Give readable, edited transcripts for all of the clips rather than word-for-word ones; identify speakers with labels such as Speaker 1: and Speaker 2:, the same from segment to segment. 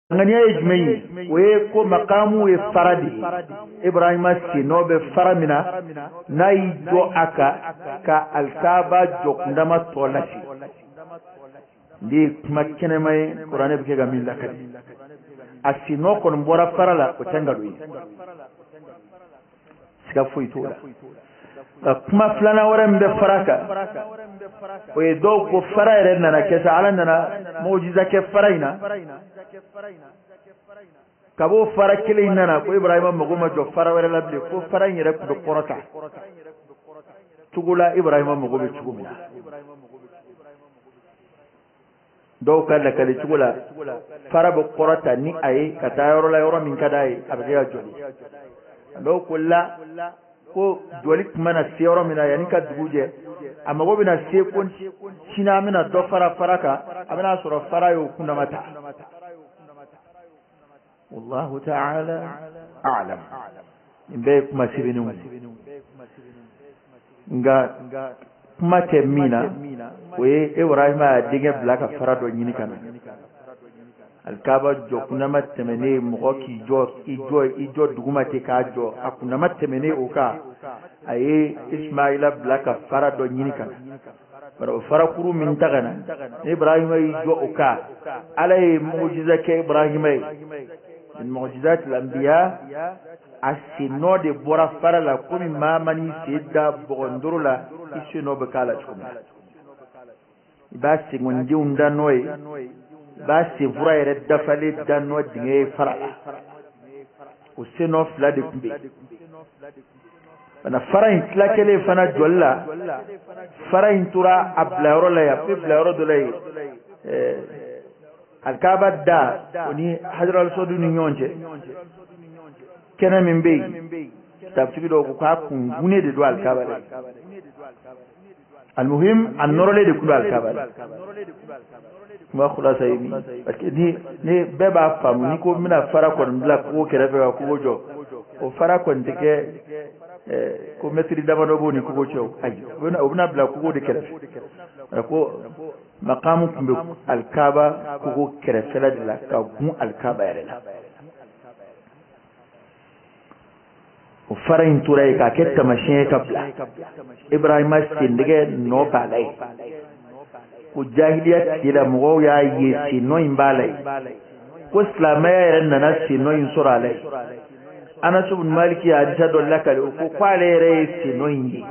Speaker 1: Ŋaniya ye jumɛn ye? O ye ko makamu ye fara de ye. Ibrahima sennɔ bɛ fara min na, n'a y'i jɔ a kan ka alikaba jɔ kundama tɔ lase. Nin de ye kuma kɛnɛma ye, kuranɛ bɛ kɛ ka min lakali. A sennɔ kɔni bɔra fara la, o tɛ nkalon ye, siga foyi t'o la. Nka kuma filanan wɛrɛ min bɛ fara kan, o ye dɔw ko fara yɛrɛ nana kɛ sa, Ala nana mujiza kɛ fara in na. Ka b'o fara kelen in nana ko Ibrahima mago ma jɔ fara wɛrɛ la bilen, ko fara in yɛrɛ tun bɛ kɔrɔta cogo la Ibrahima mago bɛ cogo min na. Dɔw ka lakali cogo la, fara bɛ kɔrɔta ni a ye ka taa yɔrɔ la, yɔrɔ min ka d'a ye, a bɛ kɛ ka jɔli. Dɔw ko la ko jɔli tun mana se yɔrɔ min na, yanni ka dugu jɛ, a mago bɛna se ko sini an bɛna dɔ fara fara kan, a bɛna sɔrɔ fara y'o kundama ta. Wallahu ta'ala a'lam. Nin bɛɛ ye kuma sɛbɛnnenw ye, nka kuma tɛ min na, o ye Ibrahima y'a denkɛ bila ka fara dɔ ɲini ka na alikaba jɔ kundama tɛmɛnen. Mɔgɔ k'i jɔ, i jɔ, i jɔ duguma ten k'a jɔ, a kundama tɛmɛnen o kan, a ye Ismaila bila ka fara dɔ ɲini ka na. Bari o farakuru min ta ka na, Ibrahima y'i jɔ o kan, Ala ye mujiza kɛ Ibrahima ye. Min mujizatil anbiya, a sennɔ de bɔra fara la, komi maa man'i sen da bɔgɔndoro la, i sennɔ bɛ k'a la cogo min na. I b'a senkɔnidenw da nɔ ye, i b'a senfura yɛrɛ dafalen da nɔ dingɛ ye fara la. O sennɔ fila de tun bɛ yen. Fana fara in tila kelen fana jɔli la, fara in tora a bilayɔrɔ la yen, a bɛ bilayɔrɔ dɔ la yen, alikaba da o ni hajaralisɔdu ni ɲɔgɔn cɛ, kɛnɛ min bɛ yen, kitabutigi dɔw ko k'a kun gunnen de don alikaba la. Almuhim, a nɔrɔlen de kun don alikaba la. Kuma khulasa ye min, parce que ni bɛɛ b'a faamu, ni ko n bɛna fara kɔni bila kogo kɛrɛfɛ ka kogo jɔ, o fara kɔni tɛ kɛ ko mɛtiri damadɔ b'o ni kogo cɛ o. Ayi, o bɛna bila kogo de kɛrɛfɛ. Ko makamu tun bɛ alikaba kogo kɛrɛfɛla de la ka gun alikaba yɛrɛ la. O fara in tora yen k'a kɛ taamasiyɛn ye ka bila Ibrahima sendɛgɛ nɔ b'a la yen, ko jahiliya tile la mɔgɔw y'a ye sennɔ in b'a la yen, ko silamɛya yɛrɛ nana sennɔ in sɔrɔ a la yen. Anas ibn Malik ye hadisa dɔ lakali, o ko k'ale yɛrɛ ye sennɔ in ye,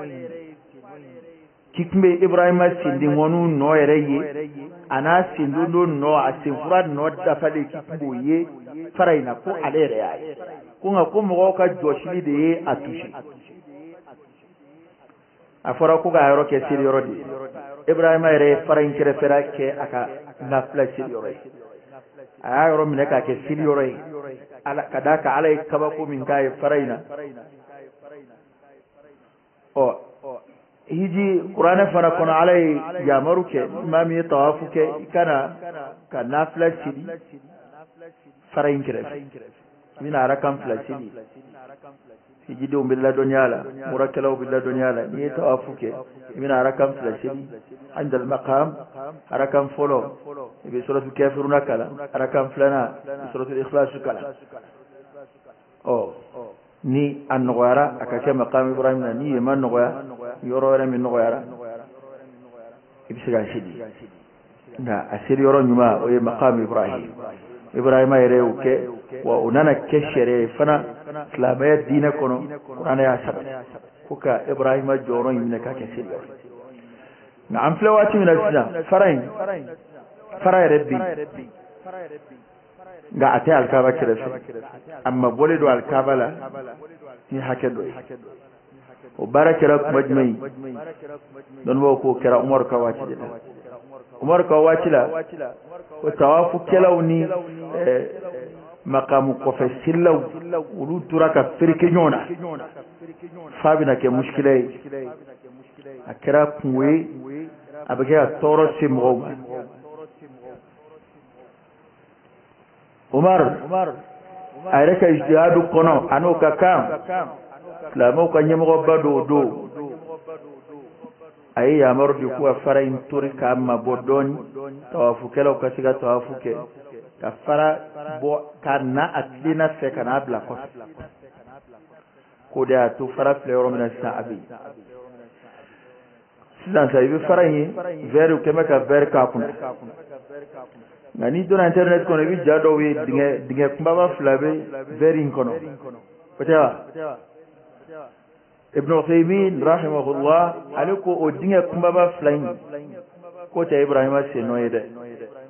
Speaker 1: k'i tun bɛ Ibrahima sendenkɔniw nɔ yɛrɛ ye, a n'a sendondo nɔ, a senfura nɔ dafalen, k'i tun b'o ye fara in na, ko ale yɛrɛ y'a ye, ko nka ko mɔgɔw ka jɔsili de ye a tusi. A fɔra ko k'a yɔrɔ kɛ seli yɔrɔ de ye. Ibrahima yɛrɛ ye fara in kɛrɛfɛla kɛ a ka nafila seli yɔrɔ ye. A y'a yɔrɔ minɛ k'a kɛ seli yɔrɔ ye, ka d'a kan Ala ye kabako min k'a ye fara in na. Ɔ hiji kuranɛ fana kɔnɔ, Ala ye yamaru kɛ, maa min ye tawafu kɛ, i ka na ka nafila seli fara in kɛrɛfɛ, i bɛna arakan fila seli. Hijidenw bɛ ladɔnniya la, murakɛlaw bɛ ladɔnniya la, n'i ye tawafu kɛ, i bɛna arakan fila seli indal maqam. Arakan fɔlɔ, i bɛ suratul kafiruna kalan, arakan filanan, i bɛ suratul ikhlas kalan. Ɔ ni a nɔgɔyara, a ka kɛ maqam Ibrahim na. Ni yen ma nɔgɔya, yɔrɔ wɛrɛ min nɔgɔyara, i bɛ se k'a seli. Nka a seli yɔrɔ ɲuman, o ye maqam Ibrahim. Ibrahima yɛrɛ y'o kɛ, wa o nana kɛ sariya ye fana silamɛya diinɛ kɔnɔ. Kuranɛ y'a sabati ko ka Ibrahima jɔyɔrɔ in minɛ k'a kɛ seli yɔrɔ ye. Nka an filɛ waati min na sisan, fara in, fara yɛrɛ bɛ yen, nka a tɛ alikaba kɛrɛfɛ, a mabɔlen don alikaba la ni hakɛ dɔ ye. O baara kɛra kuma jumɛn ye? Dɔnnibaaw k'o kɛra Umaru ka waati de la. Umaru ka waati la, o tawafukɛlaw ni makamu kɔfɛ selilaw, olu tora ka fereke ɲɔgɔn na f'a bɛna kɛ musikila ye. A kɛra kungo ye, a bɛ kɛ ka tɔɔrɔ se mɔgɔw ma. Umar a yɛrɛ ka ijtihadu kɔnɔ, a n'o ka kan silamɛw ka ɲɛmɔgɔba dɔw don, a ye yamaru di k'u ka fara in tori k'a mabɔ dɔɔni, tawafukɛlaw ka se ka tawafu kɛ. Ka fara bɔ ka na a tilenna fɛ ka n'a bila kɔfɛ. K'o de y'a to fara filɛ yɔrɔ min na sisan, a bɛ yen sisan sa. I bɛ fara in ye, verre kɛn bɛ ka verre k'a kunna. Nka n'i donna internet kɔnɔ, i bɛ ja dɔw ye, dingɛ dingɛ kunbaba fila bɛ verre in kɔnɔ, o tɛ wa? Ibn Uthaymin rahimahullah, ale ko o dingɛ kunbaba fila in, k'o tɛ Ibrahima sennɔ ye dɛ,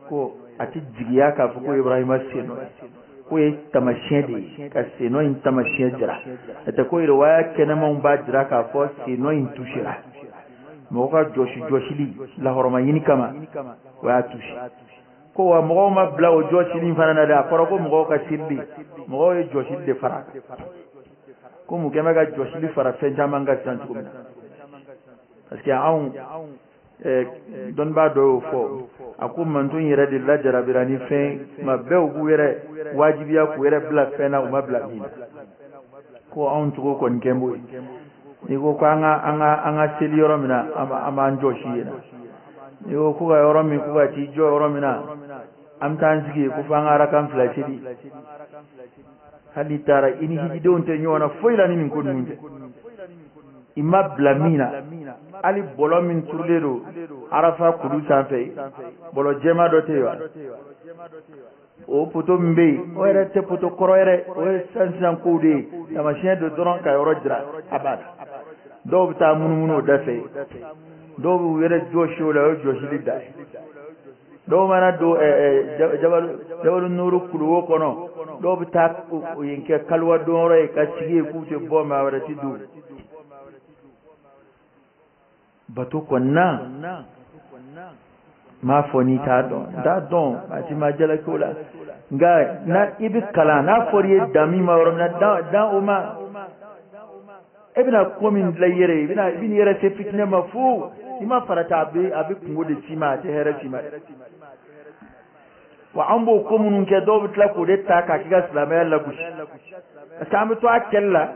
Speaker 1: ko a tɛ jigiya k'a fɔ ko Ibrahima sennɔ ye, k'o ye tamasiyɛn de ye ka sennɔ in tamasiyɛn jira. A tɛ ko riwaya kɛnɛmanw b'a jira k'a fɔ sennɔ in tusira. Mɔgɔ ka jɔsi jɔsili lahɔrɔma ɲini kama, o y'a tusi ko wa mɔgɔw ma bila o jɔsili in fana na dɛ. A fɔra ko mɔgɔw ka sirili, mɔgɔw ye jɔsili de fara a kan, ko mun kɛn bɛ ka jɔsili fara fɛn caman kan sisan cogo min na. Parce que anw dɔnnibaa dɔ y'o fɔ, a ko mantɔn yɛrɛ de lajarabira ni fɛn tuma bɛɛ, u b'u yɛrɛ wajibiya k'u yɛrɛ bila fɛn na u ma bila min na. Ko anw cogo kɔni kɛn b'o ye, n'i ko ko an ka seli yɔrɔ min na, an b'an jɔsi yen na. N'i ko ko ka yɔrɔ min, ko ka t'i jɔ yɔrɔ min na, an bɛ taa an sigi yen ko fo an ka arakan fila seli. Hali n'i taara, i ni hijidenw tɛ ɲɔgɔn na foyi la ni nin ko ninnu tɛ. I ma bila min na, hali bɔlɔ min turulen don Arafa kulu sanfɛ, bɔlɔ jɛma dɔ tɛ yen wa? O poto min bɛ yen, o yɛrɛ tɛ poto kɔrɔ yɛrɛ, o ye sisan sisan kow de ye, taamasiyɛn don dɔrɔn ka yɔrɔ jira a banna. Dɔw bɛ taa munumunu o da fɛ, dɔw b'u yɛrɛ jɔsi o la, o ye jɔsili da ye. Dɔw mana don Jabalu Nuru kuluwo kɔnɔ, dɔw bɛ taa yen kɛ kaliwa donyɔrɔ ye ka sigi yen k'u tɛ bɔ, maa wɛrɛ tɛ don. Bato kɔnɔna n m'a fɔ n'i t'a dɔn, n t'a dɔn, a ti ma jalaki o la. Nka na i bɛ kalan, n'a fɔra i ye dan min ma yɔrɔ min na, dan o ma. E bɛna ko min dilan i yɛrɛ ye, i bɛna i yɛrɛ se fitinɛ ma fo i ma farati, a bɛ kungo de s'i ma, a tɛ hɛrɛ s'i ma. Wa an b'o ko minnu kɛ, dɔw bɛ tila k'o de ta k'a k'i ka silamɛya lagosi, parce que an bɛ to a kɛli la,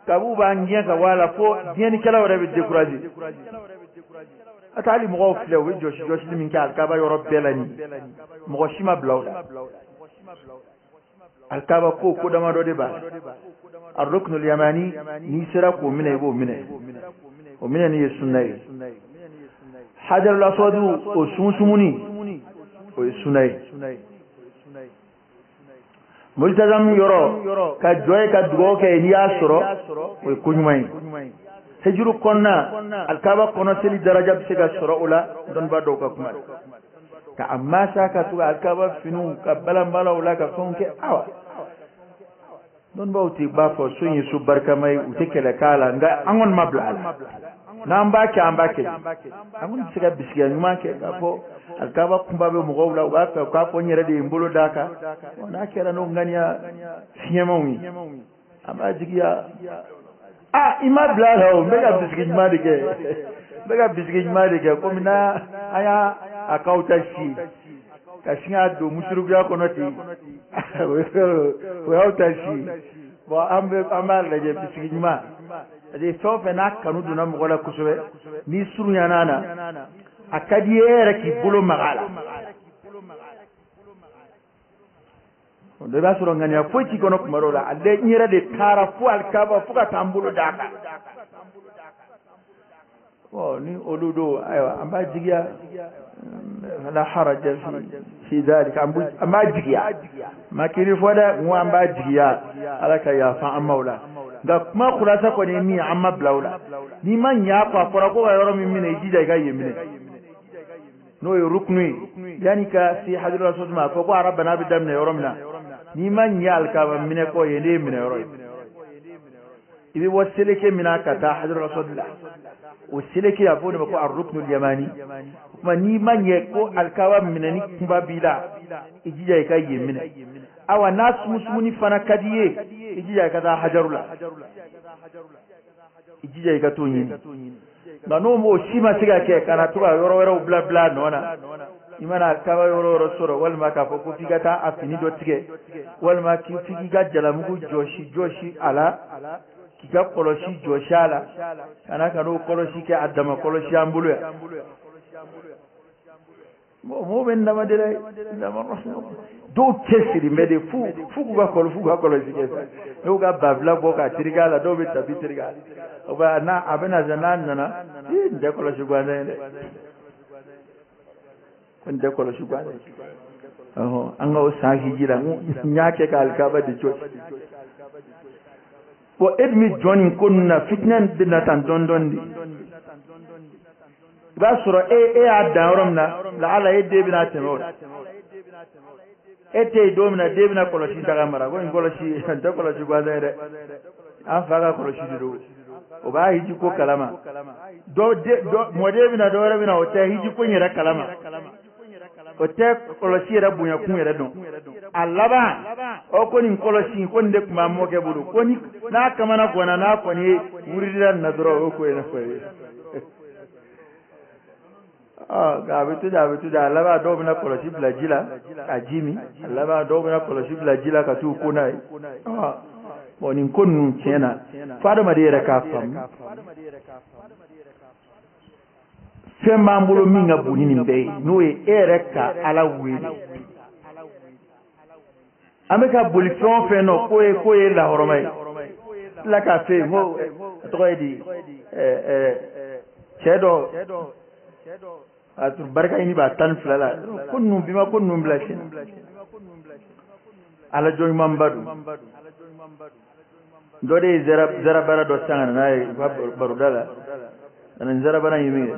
Speaker 1: kabu b'an gɛn ka bɔ a la, fo diɲɛnikɛlaw yɛrɛ bɛ décourager. A taa hali mɔgɔw filɛ, u bɛ jɔsi jɔsili min kɛ alikaba yɔrɔ bɛɛ la nin, mɔgɔ si ma bila o la. Alikaba ko damadɔ de b'a la. Arrukunul yamani, n'i sera k'o minɛ, i b'o minɛ, o minɛni ye sunna ye. Hajarul aswadu, o sumusumuni, o ye sunna ye. Multazam yɔrɔ, ka jɔ ye ka dugawu kɛ, n'i y'a sɔrɔ, o ye ko ɲuman ye. Hijiru kɔnɔna, alikaba kɔnɔ seli daraja bɛ se ka sɔrɔ o la, dɔnnibaa dɔw ka kuma ka a masa ka to alikaba finiw ka balanbalaw la ka fɛnw kɛ. Awa, dɔnnibaaw tɛ b'a fɔ so in ye so barikama ye, u tɛ kɛlɛ k'a la, nka an kɔni ma bila a la. N'an b'a kɛ, an b'a kɛ. An kɔni bɛ se ka bisigiya ɲuman kɛ k'a fɔ alikaba kunba bɛ mɔgɔw la, u b'a fɛ k'a fɔ n yɛrɛ de ye n bolo d'a kan. N'a kɛra n'o ŋaniya fiɲɛmanw ye, an b'a jigiya. A i ma bila a la o, n bɛ ka bisigi ɲuman de kɛ, n bɛ ka bisigi ɲuman de kɛ, komi n'a an y'a a k'aw ta si ka sin k'a don musurukuya kɔnɔ ten, o y'aw ta si. Bon, an b'a lajɛ bisigi ɲuman, parce que fɛn o fɛn n'a kanu donna mɔgɔ la kosɛbɛ, n'i surunyana na, a ka di e yɛrɛ k'i bolo maga a la. I b'a sɔrɔ ŋaniya foyi t'i kɔnɔ tuma dɔw la, ale n yɛrɛ de taara fo alikaba fo ka taa n bolo d'a kan. Bon, ni olu don, ayiwa, an b'a jigiya, la haraja fi dhalika, an b'a jigiya, ma kiri fɔ dɛ, n ko an b'a jigiya, Ala ka yafa an ma o la. Nka kuma kulasa kɔni ye min ye, an ma bila o la. N'i ma ɲɛ a kɔ, a fɔra ko ka yɔrɔ min minɛ, i jija i ka yen minɛ, n'o ye rukunu ye, yanni ka se hajarul aswad ma. A fɔ ko arabana bɛ daminɛ yɔrɔ min na, n'i ma ɲɛ alikaba minɛ kɔ, yen de ye minɛ yɔrɔ ye. I bɛ bɔ seleke min na ka taa hajarul aswad la, o seleke, a fɔ o de ma ko arrukunul yamani. O tuma n'i ma ɲɛ ko alikaba minɛni kunba b'i la, i jija i ka yen minɛ. Awa, n'a sumusumuni fana ka di i ye, i jija i ka taa hajaru la, i jija i ka t'o ɲini. Nka n'o m'o si ma se ka kɛ, ka na to ka yɔrɔ wɛrɛw bila bila a nɔ na, i mana alikaba yɔrɔ yɔrɔ sɔrɔ, walima k'a fɔ ko f'i ka taa a fini dɔ tigɛ, walima f'i k'i ka jalamugu jɔsi jɔsi a la, k'i ka kɔlɔsi jɔsi a la, ka na ka n'o kɔlɔsi kɛ a dama kɔlɔsi an bolo yan. Mɔgɔw bɛ nama de la, dɔw cɛsiri bɛ de f'u k'u ka kɔlɔsi, f'u ka kɔlɔsi kɛ sa. N'u ka banfula bɔ k'a tereke a la, dɔw bɛ tapi tereke a la. N'a a bɛna sa, n'a nana, ii nin tɛ kɔlɔsi gansan ye dɛ, ko nin tɛ kɔlɔsi gansan ye. Ɔhɔn, an ka o san hiji la, n y'a kɛ ka alikaba de jɔ. Bon, e dun bɛ jɔn nin ko ninnu na, fitinɛ bɛ na tan dɔɔni dɔɔni de. I b'a sɔrɔ e y'a dan yɔrɔ min na, laala e den bɛna tɛmɛ o la. E tɛ yen don min na, den bɛna kɔlɔsi ta ka mara, ko nin kɔlɔsi nin tɛ kɔlɔsi gansan ye dɛ, an fa ka kɔlɔsi de don. O b'a hiji ko kalama. Dɔ dɔ mɔden bɛna, dɔ wɛrɛ bɛna, o tɛ hiji ko in yɛrɛ kalama, o tɛ kɔlɔsi yɛrɛ bonya kun yɛrɛ dɔn. A laban o ko nin kɔlɔsi ko nin de tun b'an mɔkɛ bolo, ko ni n'a kamana ganna, n'a kɔni ye wuridila nin na dɔrɔn, o y'o ko ɲɛnafɔ ye. Nka a bɛ to ten, a bɛ to ten, a laban dɔw bɛna kɔlɔsi bila ji la ka ji min, a laban dɔw bɛna kɔlɔsi bila ji la ka t'u ko n'a ye. Bon, nin ko ninnu tiɲɛ na, fo adamaden yɛrɛ k'a faamu, fɛn b'an bolo min ka bon ni nin bɛɛ ye, n'o ye e yɛrɛ ka Ala wele. An bɛ ka boli fɛn o fɛn nɔ, k'o ye lahɔrɔma ye. Tila k'a fɛ yen, n ko a tɔgɔ ye di, cɛ dɔ a tun barika ɲini b'a 12 la, ko ninnu bi ma ko ninnu bila sen ala jɔn ɲumanba don. Dɔ de ye zarabara dɔ san ka na n'a ye u ka baroda la, ka na zarabara in min kɛ,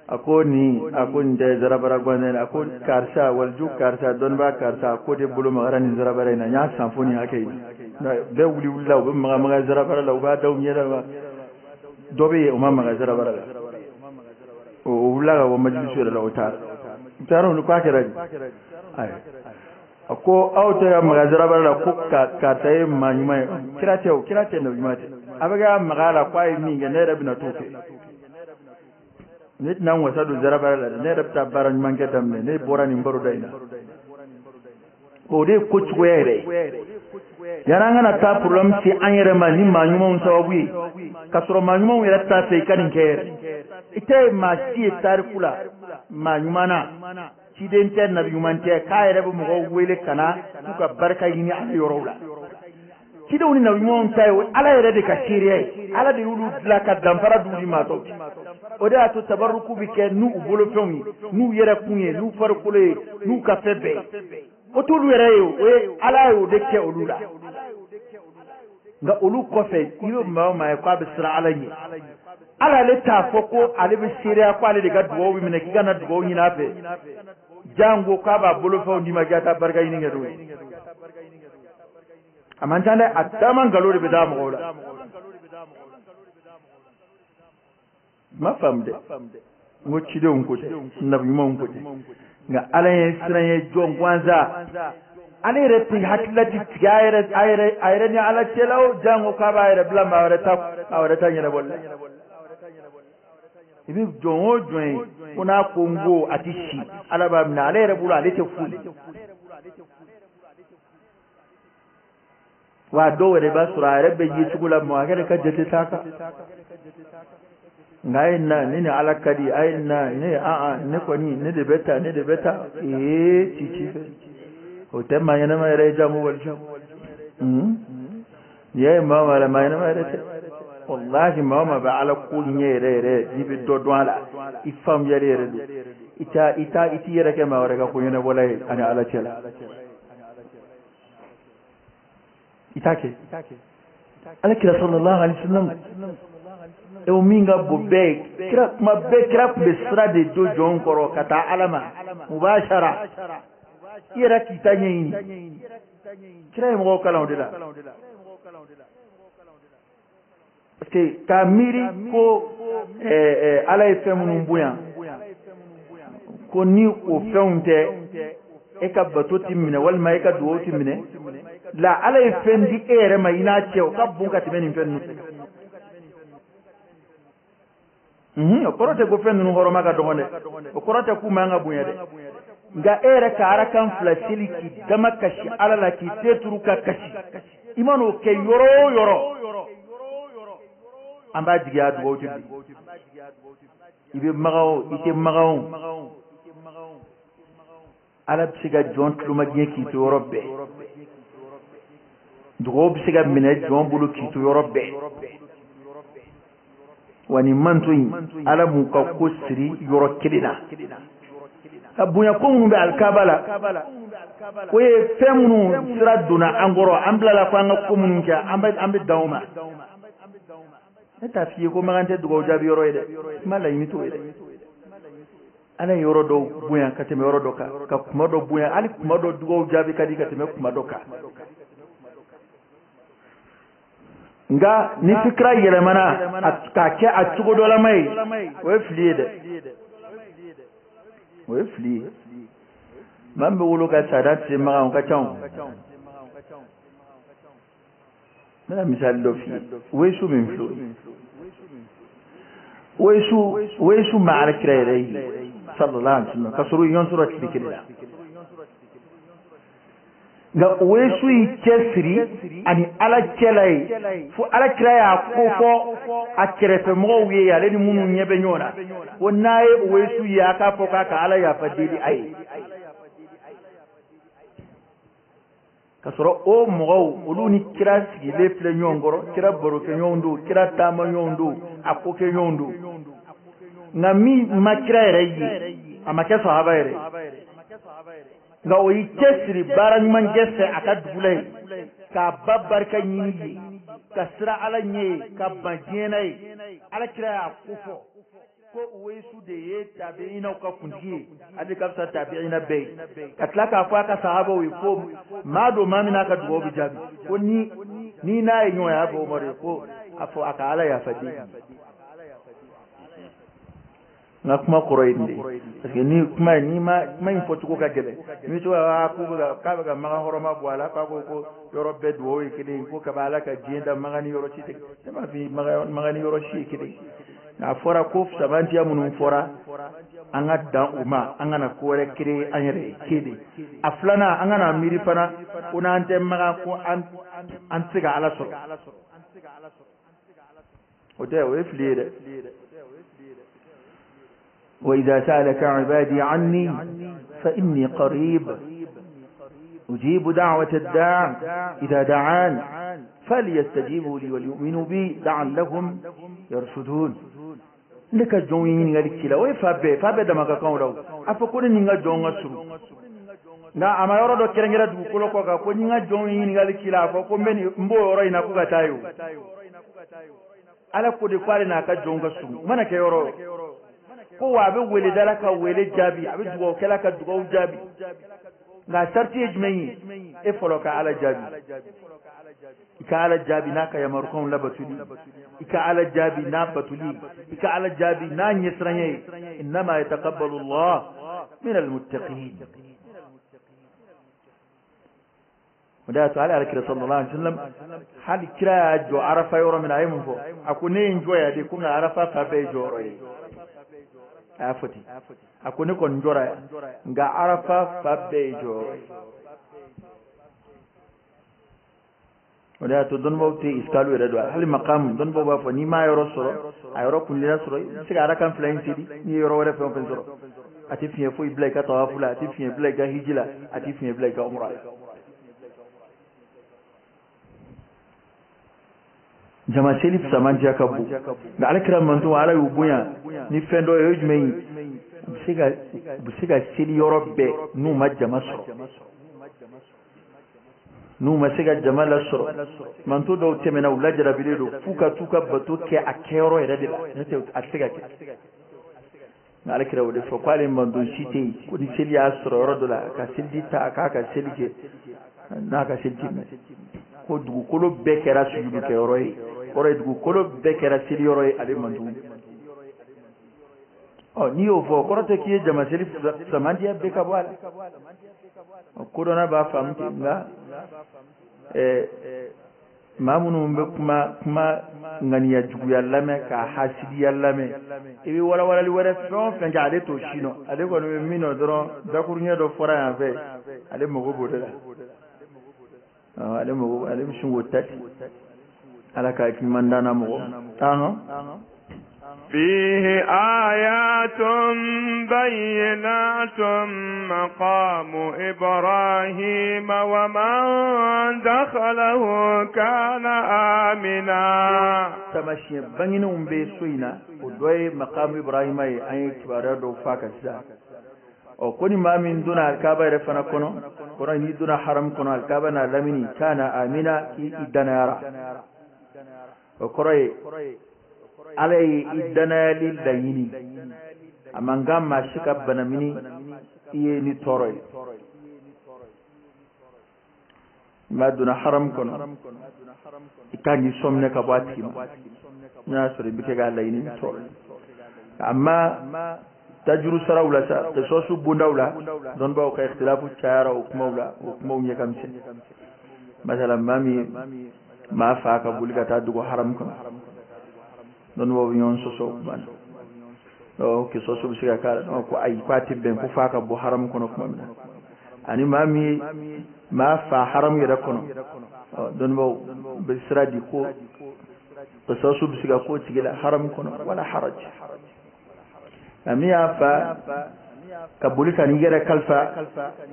Speaker 1: a ko nin, a ko nin tɛ zarabara gansan ye. A ko karisa waliju karisa dɔnnibaa karisa, a ko de bolo magara nin zarabara in na, n y'a san fo nin hakɛ in na. Bɛɛ wuli wulila, u bɛ maga maga zarabara la, u b'a da u ɲɛda la. Dɔ bɛ yen, o ma maga zarabara la, o wulila ka bɔ majilisu yɛrɛ la, o taara. U taara olu k'a kɛra di? Ayi, a ko aw tɛ ka maga zarabara la, ko karisa ye maa ɲuman ye, kira tɛ o, kira tɛ, nabi ɲuman tɛ. A bɛ ka maga a la ko a ye min kɛ, ne yɛrɛ bɛna t'o kɛ. Ne tɛna n wasa don zarabara la dɛ, ne yɛrɛ bɛ taa baara ɲuman kɛ daminɛ, ne bɔra nin baroda in na. O de ye ko cogoya yɛrɛ ye. Yanni an kana taa problème se an yɛrɛ ma ni maa ɲumanw sababu ye, k'a sɔrɔ maa ɲumanw yɛrɛ t'a fɛ i ka nin kɛ yɛrɛ. I tɛ maa si ye tariku la, maa ɲuman na, ciden tɛ, nabi ɲuman tɛ, k'a yɛrɛ bɛ mɔgɔw wele ka na k'u ka barika ɲini ale yɔrɔw la. Cidenw ni nabi ɲumanw ta ye Ala yɛrɛ de ka seereya ye, Ala de y'olu dilan ka danfara d'u ni maa tɔw cɛ. O de y'a to tabaruku bɛ kɛ n'u bolofɛnw ye, n'u yɛrɛ kun ye, n'u farikolo ye, n'u ka fɛn bɛɛ ye. O t'olu yɛrɛ ye, o ye Ala y'o de kɛ olu la. Nka olu kɔfɛ, i bɛ maa o maa ye k'a bɛ siran Ala ɲɛ, Ala ale t'a fɔ ko ale bɛ seereya ko ale de ka dugawu bɛ minɛ, k'i ka na dugawu ɲini a fɛ, jango k'a b'a bolofɛnw d'i ma k'i ka taa barika ɲini kɛ n'o ye. A man ca dɛ, a caman nkalon de bɛ da mɔgɔw la. N ma faamu dɛ, n ko cidenw ko tɛ, nabi ɲumanw ko tɛ, nka Ala ye siran ye jɔn gansan, ale yɛrɛ tɛ hakilila ti tigɛ a yɛrɛ a yɛrɛ a yɛrɛ ni Ala cɛla o, jango k'a b'a yɛrɛ bila maa wɛrɛ ta maa wɛrɛ ta ɲɛnabɔli la. I bɛ jɔn o jɔn ye ko n'a ko n ko a tɛ si, Ala b'a minɛ, ale yɛrɛ bolo ale tɛ foyi. Wa dɔw yɛrɛ b'a sɔrɔ a yɛrɛ bɛ ye cogo la, mɔgɔ yɛrɛ ka jate t'a kan, nka a ye na ne ni Ala ka di, a ye na ne a ne kɔni ne de bɛ taa, ne de bɛ taa ee ci ci fɛ, o tɛ maa ɲɛnama yɛrɛ ye, jango waliju. N'i y'a ye maa o maa la, maa ɲɛnama yɛrɛ tɛ. Walahi, maa o maa bɛ Ala ko ɲɛ yɛrɛ yɛrɛ, n'i bɛ dɔ dɔn a la, i faamuyali yɛrɛ don, i t'a i t'a i t'i yɛrɛ kɛ maa wɛrɛ ka ko ɲɛnabɔla ye ani Ala cɛ la. I t'a kɛ. Ala kira sallallahu alaihi wasallam e o min ka bon bɛɛ ye, kira kuma bɛɛ, kira tun bɛ sira de don jɔn kɔrɔ ka taa Ala ma mubashara, i yɛrɛ k'i ta ɲɛɲini. Kira ye mɔgɔw kalan o de la, parce que k'a miiri ko Ala ye fɛn minnu bonya, ko ni o fɛnw tɛ, e ka bato ti minɛ walima e ka dugawu ti minɛ la. Ala ye fɛn di e yɛrɛ ma i n'a cɛ, o ka bon ka tɛmɛ nin fɛn ninnu kan. O kɔrɔ tɛ ko fɛn ninnu hɔrɔma ka dɔgɔn dɛ, o kɔrɔ tɛ k'u man ka bonya dɛ, nka e yɛrɛ ka arakan fila seli k'i dama kasi Ala la, k'i te turu ka kasi, i man'o kɛ yɔrɔ o yɔrɔ, an b'a jigiya dugawu tɛ bi. I bɛ maga o, i tɛ maga o, Ala bɛ se ka jɔn tulomajɛ k'i to yɔrɔ bɛɛ. Dugawu bɛ se ka minɛ jɔn bolo k'i to yɔrɔ bɛɛ. Wa nin manto in, Ala m'u ka ko siri yɔrɔ kelen na. Ka bonya ko minnu bɛ alikaba la, o ye fɛn minnu sira donna an kɔrɔ, an bilala ko an ka ko minnu kɛ, an bɛ dan o ma. Ne t'a f'i ye ko Makan tɛ dugawu jaabi yɔrɔ ye dɛ, kuma laɲini t'o ye dɛ. Ala ye yɔrɔ dɔw bonya ka tɛmɛ yɔrɔ dɔ kan, ka kuma dɔ bonya, hali kuma dɔ dugawu jaabi ka di ka tɛmɛ kuma dɔ kan. Nka ni fikira yɛlɛmana k'a kɛ a cogo dɔ lama ye, o ye fili ye dɛ, o ye fili ye. Maa min bɛ wolo ka sa n'a tɛ se Makan, o ka ca o. N bɛna misali dɔ f'i ye. Wesu min filɛ o ye, Wesu ma Ala kira yɛrɛ ye sallallahu alaihi wasallam ka sɔrɔ ɲɔgɔn sɔrɔ tile kelen la. Nka Wesu y'i cɛ siri ani Ala cɛla ye fo Ala kira y'a ko fɔ a kɛrɛfɛmɔgɔw ye, ale ni minnu ɲɛ bɛ ɲɔgɔn na, ko n'a ye Wesu ye, a k'a fɔ k'a ka Ala yafa deli a ye. Ka sɔrɔ o mɔgɔw, olu ni kira sigilen filɛ ɲɔgɔn kɔrɔ, kira barokɛɲɔgɔn don, kira taamaɲɔgɔn don, a kokɛɲɔgɔn don. Nka min ma kira yɛrɛ ye, a ma kɛ sahaba yɛrɛ, nka o y'i cɛ siri baara ɲuman kɛ fɛ a ka dugu la yen, k'a ba barika ɲini ye, ka siran Ala ɲɛ ye, ka ban diɲɛ na ye. Ala kira y'a ko fɔ ko Wesu de ye tabi'inaw ka kuntigi ye, ale ka fisa tabi'ina bɛɛ ye. Ka tila k'a fɔ a ka sahabaw ye ko maa don, maa min n'a ka dugawu bɛ jaabi, ko ni n'a ye ɲɔgɔn ye, a y'a fɔ Umaru ye ko a fɔ a ka Ala yafa deli. N ka kuma kɔrɔ ye nin de ye, parce que ni kuma in, n'i ma kuma in fɔcogo ka gɛlɛn, n'i bɛ to ka ko bɛ ka k'a bɛ ka Makan hɔrɔma bɔ a la, k'a ko ko yɔrɔ bɛɛ dugawu ye kelen ye, ko kaba Ala ka diɲɛ da Makan ni yɔrɔ si tɛ. Ne m'a f'i ye Makan ni yɔrɔ si ye kelen ye. Nka a fɔra ko sabantiya minnu fɔra, an ka dan o ma, an kana ko wɛrɛ créer an yɛrɛ ye. Kelen a filanan, an kana miiri fana ko n'an tɛ Makan ko an tɛ se ka Ala sɔrɔ. O tɛ, o ye fili ye dɛ. وإذا سألك عبادي عني فإني قريب أجيب دعوة الداع إذا دعان فليستجيبوا لي وليؤمنوا بي لعلهم يرشدون. Ne ka jɔnw ye ɲininkali k'i la, o ye fa bɛɛ, fa bɛɛ dama ka kan o la. O a fɔ ko ne ni n ka jɔnw ka surun, nka a ma yɔrɔ dɔ kɛrɛnkɛrɛn dugukolo kɔ kan ko ni n ka jɔnw ye ɲininkali k'i la, a fɔ ko n bɛ nin, n b'o yɔrɔ in na ko ka taa yen. O Ala ko de ko ale n'a ka jɔnw ka surun, o mana kɛ yɔrɔ o ko wa, a bɛ weledala ka wele jaabi, a bɛ dugawukɛla ka dugawu jaabi. Nka sariti ye jumɛn ye? E fɔlɔ ka Ala jaabi. I ka Ala jaabi n'a ka yamarukanw labatuli, i ka Ala jaabi n'a batuli, i ka Ala jaabi n'a ɲɛsiranya ye. Innama yataqabbalu Allah min almuttaqin. O de y'a to hali Alakira sallallahu alaihi wasallam, hali kira y'a jɔ Arafa yɔrɔ min na, a ye mun fɔ? A ko ne ye n jɔ yan de komi Arafa fa bɛɛ ye jɔyɔrɔ ye. A y'a fɔ ten, a ko ne kɔni jɔra yan, nka Arafa fa bɛɛ ye jɔyɔrɔ ye. O de y'a to dɔnnibaw tɛ iskalu yɛrɛ don hali makamu. Dɔnnibaw b'a fɔ n'i m'a yɔrɔ sɔrɔ, a yɔrɔ kundiya sɔrɔ, i bɛ se ka arakan fila in seli. N'i ye yɔrɔ wɛrɛ fɛn o fɛn sɔrɔ, a tɛ fiɲɛ foyi bila i ka tawafu la, a tɛ fiɲɛ bila i ka hiji la, a tɛ fiɲɛ bila i ka umra la. Jama seli fisamantiya ka bon, nka Ala kira manton, Ala y'u bonya ni fɛn dɔ ye. O ye jumɛn ye? U bɛ se ka seli yɔrɔ bɛɛ n'u ma jama sɔrɔ. N'u ma se ka jama lasɔrɔ, manto dɔw tɛmɛna, u lajarabilen don f'u ka t'u ka bato kɛ a kɛyɔrɔ yɛrɛ de la, n'o tɛ a tɛ se ka kɛ. Nka Ala kira o de fɔ k'ale manton si tɛ yen ko ni seli y'a sɔrɔ yɔrɔ dɔ la, ka seliji ta k'a ka seli kɛ, n'a ka seli ti minɛ, ko dugukolo bɛɛ kɛra sujudu kɛyɔrɔ ye, kɔrɔ ye dugukolo bɛɛ kɛra seli yɔrɔ ye ale manton. Ɔ, n'i y'o fɔ, kɔrɔ tɛ k'i ye jama seli samandiya bɛɛ ka bɔ a la. Kodɔnna b'a faamu ten. Nka maa minnu bɛ kuma ŋaniya juguya lamɛn, ka hasidiya lamɛn, i bɛ walawalali wɛrɛ fɛn o fɛn kɛ, ale t'o si nɔ. Ale kɔni bɛ min nɔ dɔrɔn, dakuruɲɛ dɔ fɔra yan fɛ, ale mago b'o de la. Ale mago, ale bɛ sin k'o ta ten. Ala ka hakili ɲuman d'an na mɔgɔ.
Speaker 2: فيه آيات بينات مقام إبراهيم ومن دخله كان آمنا.
Speaker 1: Taamasiyɛn bangenenw bɛ so in na, o dɔ ye maqam Ibrahima ye, an ye kibaruya dɔw f'a kan sisan. Ɔ, ko ni maa min donna alikaba yɛrɛ fana kɔnɔ kɔnɔ, n'i donna haram kɔnɔ, alikaba n'a lamini, kana amina, k'i danayara. O kɔrɔ ye Ala ye i danayali laɲini, a man kan maa si ka banamini i ye ni tɔɔrɔ ye. Maa donna haram kɔnɔ, i kan k'i sɔminɛ ka bɔ a tigi ma n'a y'a sɔrɔ i bɛ kɛ k'a laɲini ni tɔɔrɔ ye. Amma tajuru saraw la sa, kisɔsu bondaw la, dɔnnibaaw ka ikhtilafu cayara o kumaw la, o kumaw ɲɛ ka misɛn. Masalan, maa min maa fa ka boli ka taa dogo haram kɔnɔ, dɔnnibaaw bɛ ɲɔgɔn sɔsɔ o kuma na. Ɔ, kisɔsu bɛ se ka k'a la, ko ayi, k'a tɛ bɛn ko f'a ka bɔ haram kɔnɔ tuma min na. Ani maa min ye maa fa haram yɛrɛ kɔnɔ, ɔ, dɔnnibaaw bɛ sira di ko kisɔsu bɛ se ka k'o tigi la haram kɔnɔ, wala haraj. Nka min y'a fa ka boli ka n'i yɛrɛ kalifa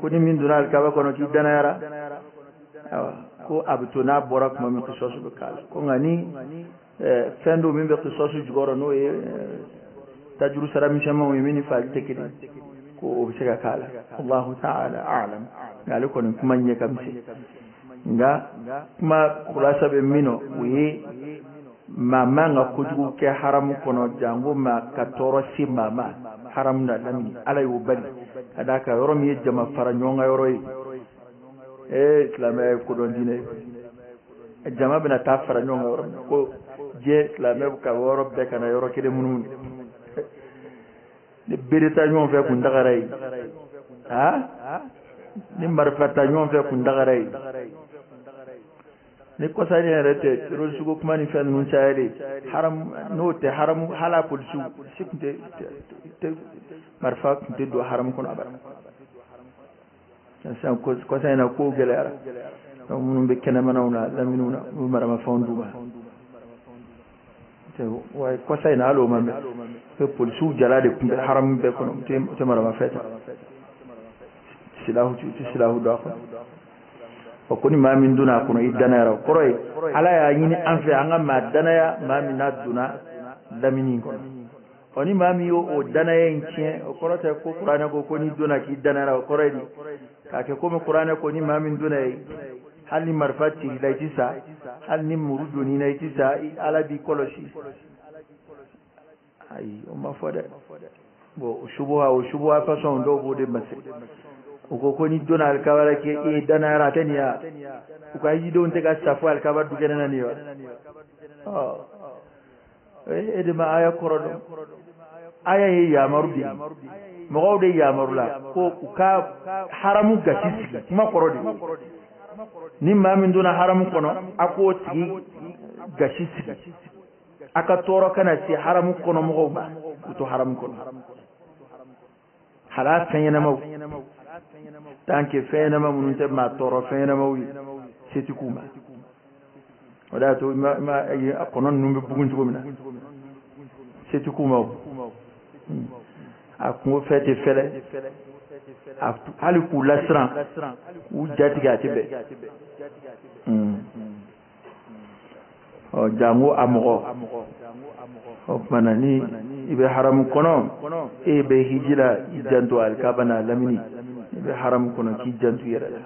Speaker 1: ko ni min donna alikaba kɔnɔ k'i danayara, ayiwa, ko a bɛ to n'a bɔra tuma min kisɔsu bɛ k'a la. Ko nka ni fɛn dɔ min bɛ kisɔsu jukɔrɔ, n'o ye tajuru sara misɛnmanw ye min ni faali tɛ kelen, ko o bɛ se ka k'a la. Allahu ta'ala a'lam. Nka ale kɔni kuma ɲɛ ka misɛn, nka kuma kulasa bɛ min nɔ, o ye maa man ka kojugu kɛ haramu kɔnɔ, janko maa ka tɔɔrɔ se maa ma haramu na lamini. Ala y'o bali ka d'a kan yɔrɔ min ye jama fara ɲɔgɔn kan yɔrɔ ye. Ee, silamɛya ye kodɔn diinɛ ye. Jama bɛna taa fara ɲɔgɔn kan yɔrɔ min, ko diɲɛ silamɛ ka yɔrɔ bɛɛ ka na yɔrɔ kelen munumunu, ni bere ta ɲɔgɔn fɛ kun dagara ye, ha, ni marifa ta ɲɔgɔn fɛ kun dagara ye, ni kɔsani yɛrɛ tɛ terroriste ko kuma ni fɛn ninnu cayalen haram, n'o tɛ haramu hala polisiw si tun tɛ marifa tun tɛ don haramu kɔnɔ abada. Sisan kɔsa in na kow gɛlɛyara, donc minnu bɛ kɛnɛmanaw na, laminiw na, u bɛ maramafɛnw d'u ma. Wa kɔsa in na hali o ma mɛn, polisiw jala de tun bɛ haramu bɛɛ kɔnɔ, u tɛ maramafɛn ta, silahu tɛ silahu don a kɔnɔ. O ko ni maa min donna a kɔnɔ i danayara, o kɔrɔ ye Ala y'a ɲini an fɛ an ka maa danaya maa min n'a donna lamini kɔnɔ. Ɔ, ni maa min y'o o danaya in tiɲɛ, o kɔrɔ tɛ ko kuranɛ ko ko n'i donna k'i danayara. O kɔrɔ ye di k'a kɛ komi kuranɛ ko ni maa min donna yen, hali ni marifa tir'i la i ti sa, hali ni muru donn'i na i ti sa, Ala b'i kɔlɔsi. Ayi, o ma fɔ dɛ. Bon, o subuha, o subuha façon dɔw b'o de masiri. U ko ko n'i donna alikaba la k'e e danayara, a tɛ nin ya, u ka hijidenw tɛ ka sa fo alikaba dukɛnɛ na nin ye wa? Ɔ, e de ma aya kɔrɔ dɔn. Aya ye yamaru de ye, mɔgɔw de yamaru la ko u ka haramu gasi sigi. Kuma kɔrɔ de ye ni maa min donna haramu kɔnɔ, a k'o tigi gasi sigi, a ka tɔɔrɔ kana se haramu kɔnɔ mɔgɔw ma k'u to haramu kɔnɔ. Hala fɛn ɲɛnamaw, tant que fɛn ɲɛnama minnu tɛ maa tɔɔrɔ, fɛn ɲɛnamaw ye, se ti k'u ma. O de y'a to ma a kɔnɔ ninnu bɛ bugun cogo min na, se ti k'u ma. O a kungo fɛn tɛ fɛlɛ, hali k'u lasiran, k'u jatigɛ, a tɛ bɛn. Ɔ, janko a mɔgɔ. O tuma na ni i bɛ haramu kɔnɔ, e bɛ hiji la, i janto alikaba n'a lamini. I bɛ haramu kɔnɔ, k'i janto i yɛrɛ la.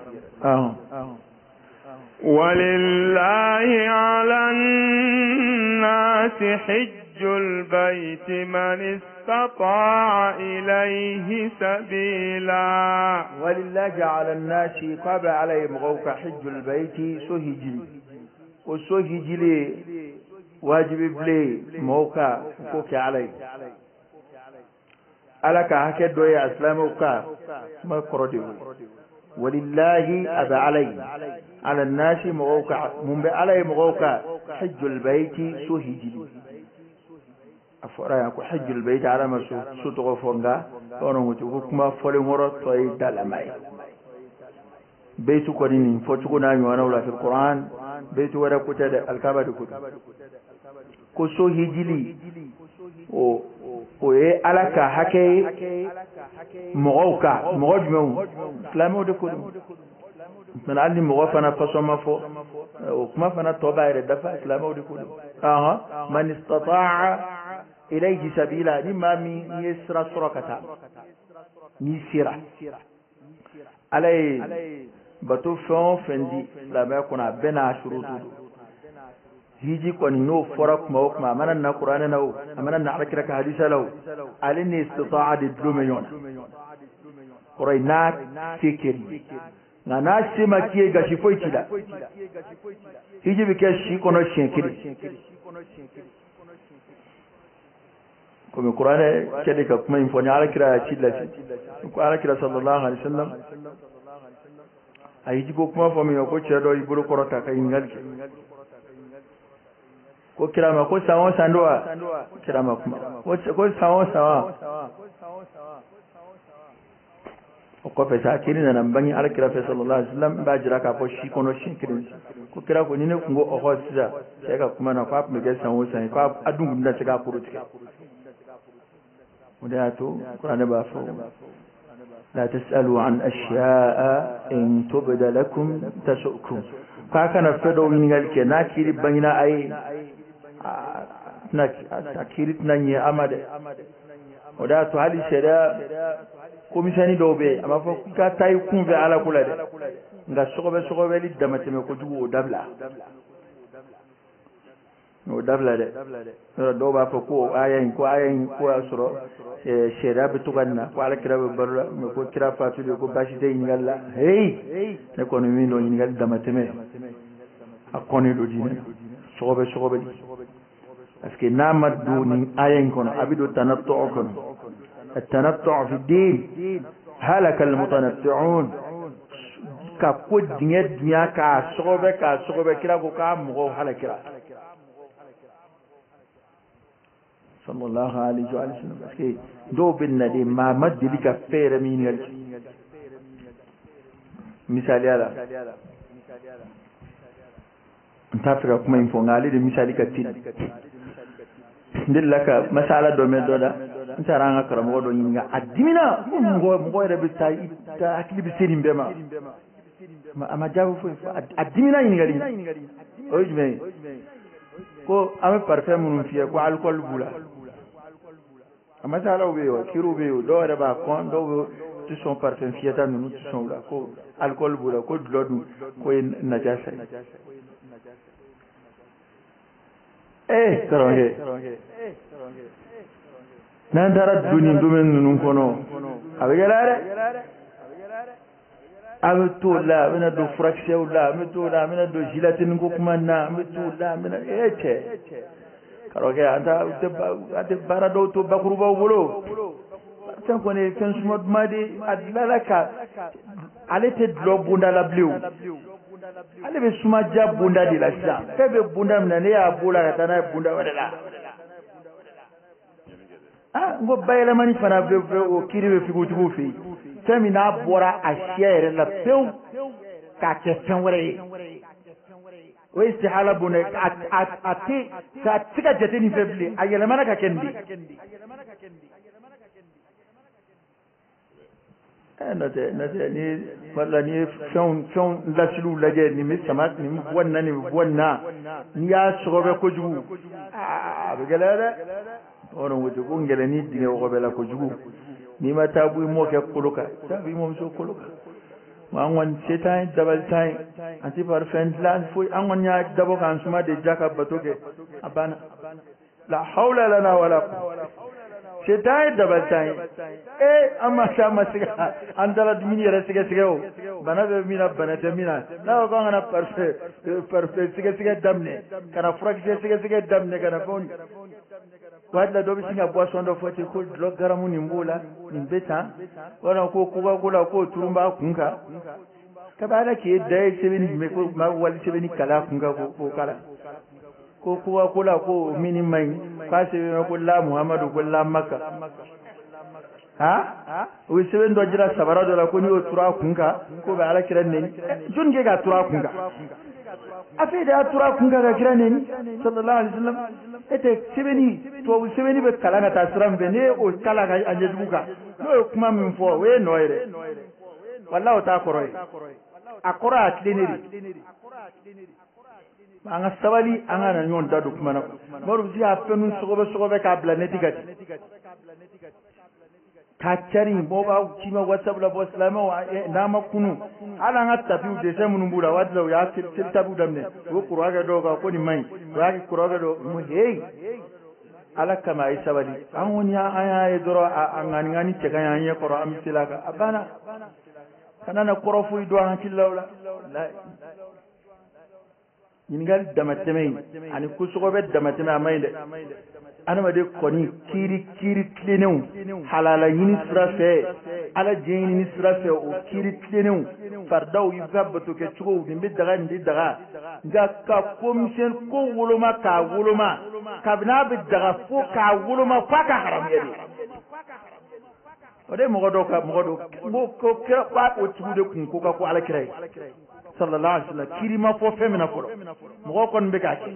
Speaker 2: ولله على الناس حج البيت من استطاع إليه سبيلا.
Speaker 1: ولله على الناس, k'a bɛ Ala ye mɔgɔw ka, حج البيت, so hijili. Ko so hijili wajibi bilen mɔgɔw ka k'o kɛ Ala ye, Ala ka hakɛ dɔ ye a silamɛw ka. Kuma kɔrɔ de y'o ye. ولله, a bɛ Ala ye, على الناس, mɔgɔw ka, mun bɛ Ala ye mɔgɔw ka, حج البيت, so hijili. A fɔra yan ko حج البيت, Ala ma so tɔgɔ fɔ, nka bamananw ko ten ko kuma fɔlen kɔrɔ tɔ ye dalama ye. Beitu kɔni nin fɔcogo n'a ɲɔgɔnnaw la fil Quran, beitu wɛrɛ ko tɛ dɛ, alikaba de ko don. Ko so hijili O ye Ala ka hakɛ ye mɔgɔw kan, mɔgɔ jumɛnw? Silamɛw de ko don. Maintenant hali ni mɔgɔ fana fasɔn ma fɔ, o kuma fana tɔ b'a yɛrɛ dafa, silamɛw de ko don. Man istata'a ilayhi sabila, ni maa min ye sira sɔrɔ ka taa, n'i sera. Ala ye bato fɛn o fɛn di silamɛya kɔnɔ, a bɛɛ n'a surutu don. Hiji kɔni n'o fɔra kuma o kuma, a mana na kuranɛ na o, a mana na alakira ka hadisa la o, ale ni istita'a de dulon bɛ ɲɔgɔn na. Kɔrɔ ye n'a se kɛr'i ye, nka n'a se ma k'i ye gasi foyi t'i la. Hiji bɛ kɛ si kɔnɔ siɲɛ kelen. Komi kuranɛ kɛlen ka kuma in fɔ, ni alakira y'a ci lase, ko alakira sallallahu alaihi wasallam a hiji ko kuma fɔ min ko cɛ dɔ y'i bolo kɔrɔta ka ɲininkali kɛ. Ko kira ma ko san o san don wa? Kira ma kuma. Ko san o san wa? O kɔfɛ sa kiri nana bange ala kira fɛ sallallahu alaihi wasallam, n b'a jira k'a fɔ si kɔnɔ siɲɛ kelen. Ko kira ko ni ne kun ko ɔhɔ sisan cɛ ka kuma na, k'a tun bɛ kɛ san o san ye, k'a dun kun tɛna se k'a koro tigɛ. O de y'a to kuranɛ b'a fɔ la tasalu an ashya'a in tubda lakum tasukum, k'a kana fɛn dɔw ɲininkali kɛ n'a kiri bangena a ye, a kiri tɛna ɲɛ a ma dɛ. O de y'a to hali sariya komisɛnni dɔw bɛ yen, a b'a fɔ k'i ka taa i kun fɛ ala ko la dɛ, nka sɔgɔbɛ sɔgɔbɛli damatɛmɛ kojugu, o dabila, o dabila dɛ. Yɔrɔ dɔw b'a fɔ ko aya in, ko aya in ko y'a sɔrɔ sariya bɛ to ka na, ko ala kira bɛ balo la, mɛ ko kira fatulen ko baasi tɛ ɲininkali la. Heyi, ne kɔni min dɔn, ɲininkali damatɛmɛ a kɔni don diinɛ na, sɔgɔbɛ sɔgɔbɛli. Parce que n'a ma don nin aya in kɔnɔ, a bɛ don tanatɔ kɔnɔ. التنطع في الدين هلك المتنطعون. Ka ko dingɛ dunya k'a sɔgɔbɛ k'a sɔgɔbɛ, kira ko k'a mɔgɔw halakira sallallahu alaihi wa sallam. Parce que dɔw bɛ na de, maa ma deli ka fɛn yɛrɛ min ɲininkali kɛ. Misaliya la, n t'a fɛ ka kuma in fɔ, nka ale de misali ka teli. N delila ka masala dɔ mɛn dɔ da, n taara an ka karamɔgɔ dɔ ɲininka, a dimina ko mɔgɔ yɛrɛ bɛ taa hakili bɛ se nin bɛɛ ma, a ma jaabi foyi fɔ, a dimina ɲininkali. O ye jumɛn ye? Ko an bɛ parfum minnu fiyɛ ko alcool b'u la. A masalaw bɛ yen wa, kiriw bɛ yen, dɔw yɛrɛ b'a kɔn, dɔw bɛ tɛ sɔn parfum fiyɛta ninnu, tɛ sɔn u la, ko alcool b'u la, ko dulɔ dun k'o ye najasa ye. Karamɔgɔkɛ, n'an taara don nin domaine ninnu kɔnɔ, a bɛ gɛlɛya dɛ. A bɛ t'o la, a bɛna don furakisɛw la, an bɛ t'o la, an bɛna don gelatine ko kuma na, an bɛ t'o la, an bɛna cɛ karamɔgɔkɛ, an tɛ baara dɔw to bakurubaw bolo. Fɛn kɔni ye fɛn suma duman de, a dilanna ka ale tɛ dulɔ bonda la bilen o, ale bɛ sumaja bonda de la sisan. Fɛn bɛ bonda min na, ne y'a b'o la ka taa n'a ye bonda wɛrɛ la. N ko bayɛlɛmani fana bɛ o kiiri bɛ figutigiw fɛ yen. Fɛn min n'a bɔra a siya yɛrɛ la pewu k'a kɛ fɛn wɛrɛ ye, o ye istihala bonda ye. A tɛ se ka jate nin fɛ bilen, a yɛlɛmana ka kɛ nin de ye. N'o tɛ ni wala ni ye fɛnw lasiliw lajɛ, nin bɛ sama, nin bɛ bɔ nin na, nin bɛ bɔ nin na, n'i y'a sɔgɔbɛ kojugu, a bɛ gɛlɛya dɛ. O ko ten ko ngɛlɛnni dingɛ wɔgɔbɛ la kojugu, n'i ma taa bɔ i mɔkɛ kolo kan, taa bɔ i mɔmuso kolo kan. An kɔni se t'an ye, dabali t'an ye, an tɛ parfum dilan foyi, an kɔni y'a dabɔ k'an suma de ja ka bato kɛ, a banna. La hawla lana wala quwwata. Se t'an ye, dabali t'an ye. An ma se, an ma se ka an taara dumuni yɛrɛ sɛgɛsɛgɛ o, bana bɛ min na, bana tɛ min na. N'a ko k'an kana parfum sɛgɛsɛgɛ daminɛ, ka na furakisɛ sɛgɛsɛgɛ daminɛ, ka na fɛnw. Waati la dɔ bɛ sin ka boisson dɔ fɔ ten ko dulɔ garamu nin b'o la, nin bɛ tan, walima ko Coca-Cola k'o turun b'a kun kan. Kabi ala k'e da ye sɛbɛnni jumɛn ko ma wali sɛbɛnni kalan a kun kan k'o kalan. Ko Coca-Cola ko mini man ɲi, k'a sɛbɛn ko la Muhamadu ko la Maka. Ha? O ye sɛbɛn dɔ jira sabara dɔ la ko n'i y'o turu a kun kan k'o bɛ ala kira neni. Jɔnni k'e k'a turu a kun kan? A fɛ de y'a tura kun kan ka kira neni sallallahu alaihi wasallam. E tɛ sɛbɛnni, tubabu sɛbɛnni bɛ kalan ka taa sira min fɛ, n'e o kalan ka a ɲɛjugu kan, n'o ye kuma min fɔ, o ye nɔ ye dɛ. Walahi o t'a kɔrɔ ye. A kɔrɔ y'a tilennen de. An ka sabali, an ka na ɲɔgɔn da don kuma na. Mɔgɔ bɛ se k'a fɛn ninnu sɔgɔbɛ sɔgɔbɛ k'a bila neti kan ten. K'a cari mɔgɔw b'a ci ma WhatsApp la, bɔ silamɛw n'an ma kunu, hali an ka tapiw dessin minnu b'u la, waati la u y'a seli tapiw daminɛ, u ye kuran kɛ dɔw kan ko nin man ɲi, u y'a kɛ kuran kɛ dɔw ko heyi, Ala kama a ye sabali. An kɔni an y'a ye dɔrɔn a ŋani ŋani cɛ ka ɲi an ɲɛ kɔrɔ, an bɛ seli a kan, a banna. Kana na kɔrɔ foyi don an hakililaw la. Ɲininkali damatɛmɛ in ani kosɔgɔbɛ damatɛmɛ a man ɲi dɛ. Adamaden kɔni kiiri kiiri tilennenw halala ɲini sira fɛ, Ala diɲɛ ɲini sira fɛ, o kiiri tilennenw faridaw i ka bato kɛ cogo nin bɛ daga nin tɛ daga, nka ka ko misɛn ko woloma k'a woloma kabini a bɛ daga fo k'a woloma f'a ka haramuya de. O de mɔgɔ dɔw ka mɔgɔ dɔw ko kira ko o tigiw de kun ko ka ko Ala kira ye sallallahu alaihi wasallam, kiiri ma fɔ fɛn min na fɔlɔ, mɔgɔw kɔni bɛ k'a kɛ,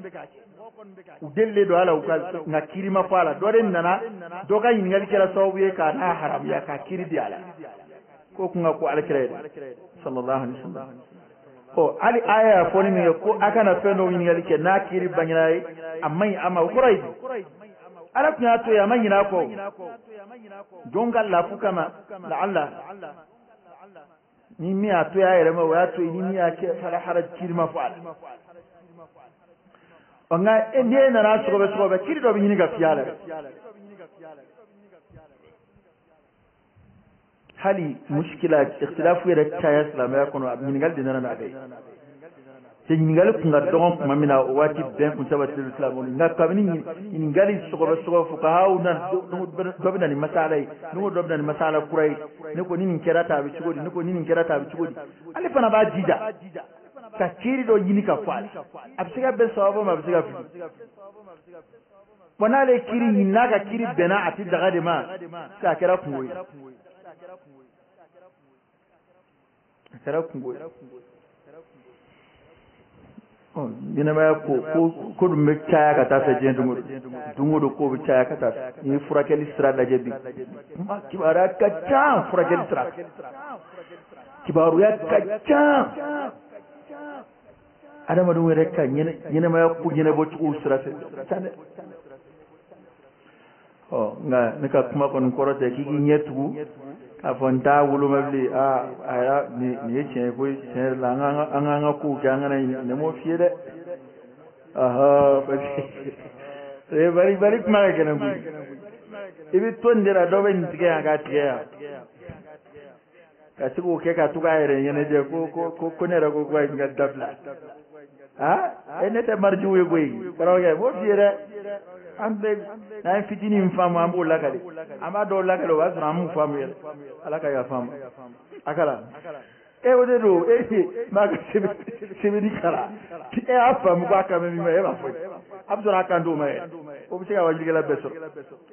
Speaker 1: u delilen don a la, u ka nka kiiri ma fɔ a la. Dɔ de nana, dɔ ka ɲininkali kɛra sababu ye k'a n'a haramuya k'a kiiri di a la, k'o kun ka ko Ala kira ye sallallahu alaihi wasallam. Ɔ hali aya y'a fɔli min kɛ ko a kana fɛn dɔw ɲininkali kɛ n'a kiiri bangena ye, a man ɲi a ma, o kɔrɔ ye di? Ala tun y'a to yen, a ma ɲinɛ a kɔ, jɔn ka lafu kama, laala ni min y'a to y'a yɛrɛ ma, o y'a to yen, ni min y'a kɛ fala haraj, kiiri ma fɔ a la. Ɔ nka n'e nana sɔgɔbɛ sɔgɔbɛ, kiiri dɔ bɛ ɲini ka fiyɛ a la dɛ. Hali muskila ikhtilafu yɛrɛ caya silamɛya kɔnɔ, a ɲininkali de nana n'a bɛɛ ye. Cɛ ɲininkali kun ka dɔgɔn tuma min na, o waati bɛn kun sabatilen silamɛw ni, nka kabini ɲininkali sɔgɔbɛ sɔgɔbɛ fuqahaw na, dɔ bɛ na ni masala ye, ne ko dɔ bɛ na ni masala kura ye, ne ko ni nin kɛra tan a bɛ cogo di, ne ko ni nin kɛra tan a bɛ cogo di, ale fana b'a jija ka kiiri dɔ ɲini ka fɔ a la, a bɛ se ka bɛn sababu ma, a bɛ se ka fili. Bon n'ale ye kiiri ɲini, n'a ka kiiri bɛnna a tɛ daga de ma, a kɛra kungo ye, a kɛra kungo ye. Ɲɛnamaya ko ko dun bɛ caya ka taa fɛ diɲɛ don o don, don o don ko bɛ caya ka taa fɛ. N'i ye furakɛli sira lajɛ bi, kuma kibaruya ka ca furakɛli sira, kibaruya ka ca adamadenw yɛrɛ ka ɲɛnamaya ko ɲɛnabɔ cogo sira fɛ ca dɛ. Ɔ nka ne ka kuma kɔni kɔrɔ tɛ k'i k'i ɲɛ tugu k'a fɔ n t'a woloma bilen. Aa a y'a nin ye tiɲɛ ye koyi, tiɲɛ yɛrɛ la an k'an ka kow kɛ, an kana ɲinɛ, ne m'o f'i ye dɛ. Ɔhɔ, parce que bari bari kuma ka gɛlɛn koyi, i bɛ to nin de la, dɔ bɛ nin tigɛ yan k'a tigɛ yan, ka se k'o kɛ ka to k'a yɛrɛ ɲɛnajɛ ko ko ko ko ne yɛrɛ ko ko n ka dabila. Aa e ne tɛ marijiw ye koyi, karamɔgɔkɛ m'o f'i ye dɛ. An bɛ n'an ye fitinin min faamu, an b'o lakale, an b'a dɔw lakale, o b'a sɔrɔ an m'u faamu yɛrɛ. Ala ka yafa an ma. A kalan e o de don, e m'a ka sɛbɛnni kalan, e y'a faamu k'a kan bɛ min ma, e b'a fɔ a bɛ sɔrɔ a kan t'o ma yɛrɛ, o bɛ se ka wajulikɛla bɛɛ sɔrɔ.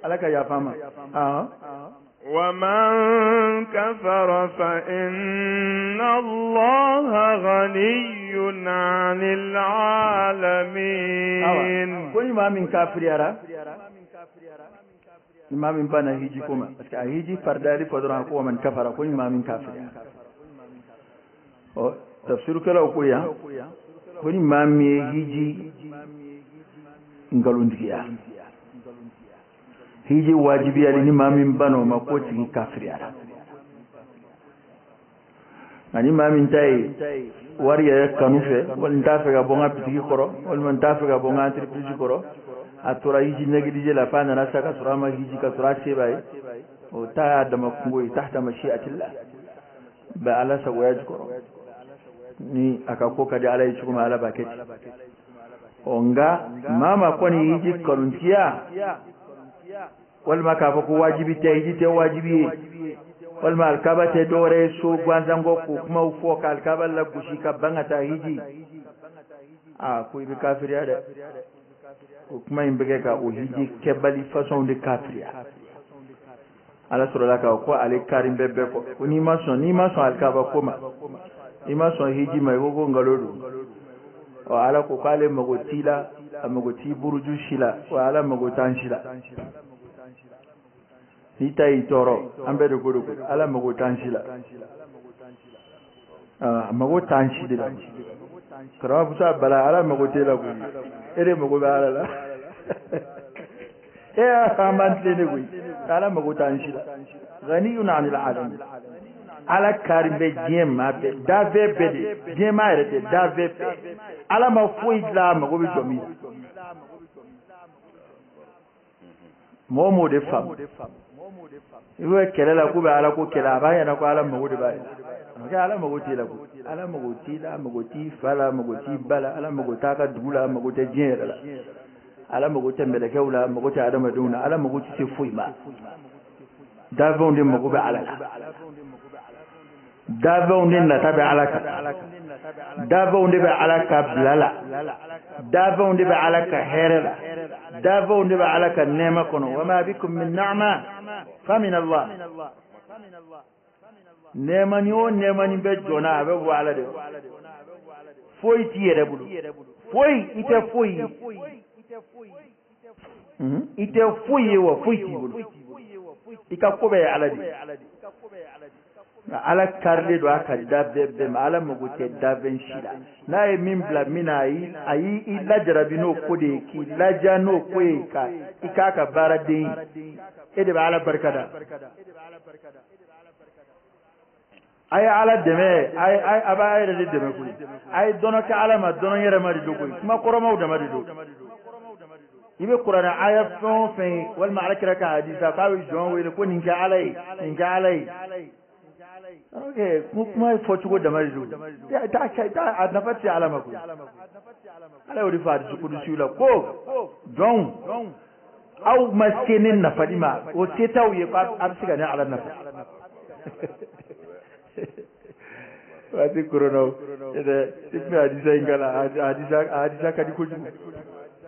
Speaker 1: Ala ka yafa an ma.
Speaker 2: ومن كفر فإن الله غني عن العالمين.
Speaker 1: Ko ni maa min kafiriyara, ni maa min banna hiji ko ma, parce que a hiji faridayali fɔ dɔrɔn, ko man kafara, ko ni maa min kafiriyara. Ɔ tafsirukɛlaw ko yan ko ni maa min ye hiji nkalontigiya, hiji wajibiyali, ni maa min banna o ma, k'o tigi kafiriyara. Nka ni maa min ta ye wari yɛrɛ kanu fɛ, walima n t'a fɛ ka bɔ n ka bitigi kɔrɔ, walima n t'a fɛ ka bɔ n ka entreprise kɔrɔ, a tora hiji négligé la f'a nana sa ka sɔrɔ a ma hiji, ka sɔrɔ a se b'a ye, o ta y'a dama kungo ye, tahta mashi'atillah, bɛ Ala sagoya jukɔrɔ, ni a ka ko ka di Ala ye cogo min, Ala b'a kɛ ten. Ɔ nka maa ma kɔni hiji kalontigiya, walima k'a fɔ ko wajibi tɛ, hiji tɛ wajibi ye, walima alikaba tɛ dɔwɛrɛ ye so gansan kɔ, k'o kumaw fɔ ka alikaba lagosi ka ban ka taa hiji, aa ko i bɛ kafiriya dɛ. O kuma in bɛ kɛ ka o hiji kɛbali façon de kafiriya. Ala sɔrɔla k'a ko ale kari bɛ bɛɛ kɔ, ko n'i ma sɔn, n'i ma sɔn alikaba ko ma, i ma sɔn hiji ma, i ko ko nkalon don. Ɔ Ala ko k'ale mago t'i la, a mago t'i buruju si la, wa Ala mago t'an si la. N'i ta y'i tɔɔrɔ, an bɛɛ de ko don koyi, Ala mago t'an si la. A mago t'an si de la. Karamɔgɔ Musa Bala, Ala mago t'e la koyi, e de mago bɛ Ala la. E y'a an b'an tilen de koyi, Ala mago t'an si la. Ghaniyun anil alamin. Ala kari bɛ diɲɛ maa bɛɛ, dafɛn bɛɛ de, diɲɛ maa yɛrɛ tɛ, dafɛn bɛɛ. Ala ma foyi dilan a mago bɛ jɔ min na. Mɔgɔ m'o de faamu. I bɛ kɛlɛ la k'u bɛ Ala ko kɛlɛ, a b'a ɲɛna ko Ala mago de b'a ye. A Ala mago t'e la koyi. Ala mago t'i la, a mago t'i fa la, a mago t'i ba la, Ala mago t'a ka dugu la, a mago tɛ diɲɛ yɛrɛ la. Ala mago tɛ mɛlɛkɛw la, a mago tɛ adamadenw na, Ala mago tɛ se foyi ma. Dafɛnw de mago bɛ Ala la. Dafɛnw de nata bɛ Ala kan. Dafɛnw de bɛ Ala ka bila la. Dafɛnw de bɛ Ala ka hɛrɛ la. Dafɛnw de bɛ Ala ka nɛɛma kɔnɔ. Wa ma bikum min ni'ma fa min Allah. Nɛɛmani o nɛɛmani bɛ jɔn na, a bɛ bɔ Ala de. Foyi t'i yɛrɛ bolo. Foyi, i tɛ foyi ye. I tɛ foyi ye wa foyi t'i bolo. I ka ko bɛɛ ye Ala de ye. Nka Ala karilen don a ka dafɛn bɛɛ ma. Ala mago tɛ dafɛn si la. N'a ye min bila min na, a y'i lajarabi n'o ko de ye, k'i laja n'o ko ye, ka i k'a ka baaraden ye. E de bɛ Ala barika da. A ye Ala dɛmɛ, a b'a yɛrɛ de dɛmɛ koyi. A ye dɔnɔ kɛ Ala ma, dɔnɔ yɛrɛ ma de don koyi. Kuma kɔrɔmaw dama de don. I bɛ kuranɛ aya fɛn o fɛn ye, walima Ala kira ka hadisa k'a bɛ jɔn wele ko nin kɛ Ala ye, nin kɛ Ala ye. Ok, kuma fɔcogo dama de don. A nafa tɛ Ala ma koyi. Ala y'o de fɔ hadisi kudusiw la ko jɔnw, aw ma se ne nafali ma, o se t'aw ye ko a bɛ se ka ne Ala nafa. Waati koronaw, i tun bɛ hadisa in kalan, hadisa ka di kojugu.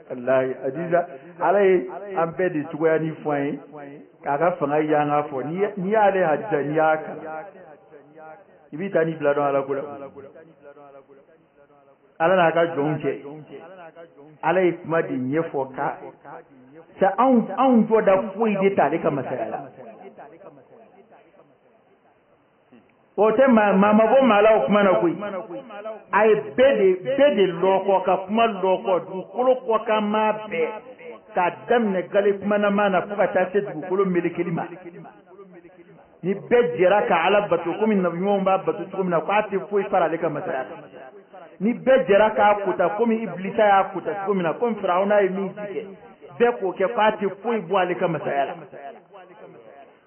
Speaker 1: Walahi, hadisa Ala ye an bɛɛ de cogoya ni fɔ an ye k'a ka fanga y'an ka fɔ. N'i y'ale hadisa, n'i y'a kalan, i b'i ta n'i bila dɔn Ala ko la. Ala n'a ka jɔnw cɛ, Ala ye kuma de ɲɛfɔ ka sa anw jɔda foyi de t'ale ka masaya la. O tɛ maa ma bɔ maa la o kuma na koyi. A ye bɛɛ de lɔkɔ ka kuma lɔkɔ dugukolo kɔkan maa bɛɛ, k'a daminɛ gale kumana na fo ka taa se dugukolo melekeli ma. Ni bɛɛ jɛra ka Ala bato komi nabi ɲumanw b'a bato cogo min na, k'a tɛ foyi fara ale ka masaya kan. Ni bɛɛ jɛra k'a kota komi Ibilisa y'a kota cogo min na, komi Firawuna ye min ci kɛ, bɛɛ k'o kɛ k'a tɛ foyi bɔ ale ka masaya la.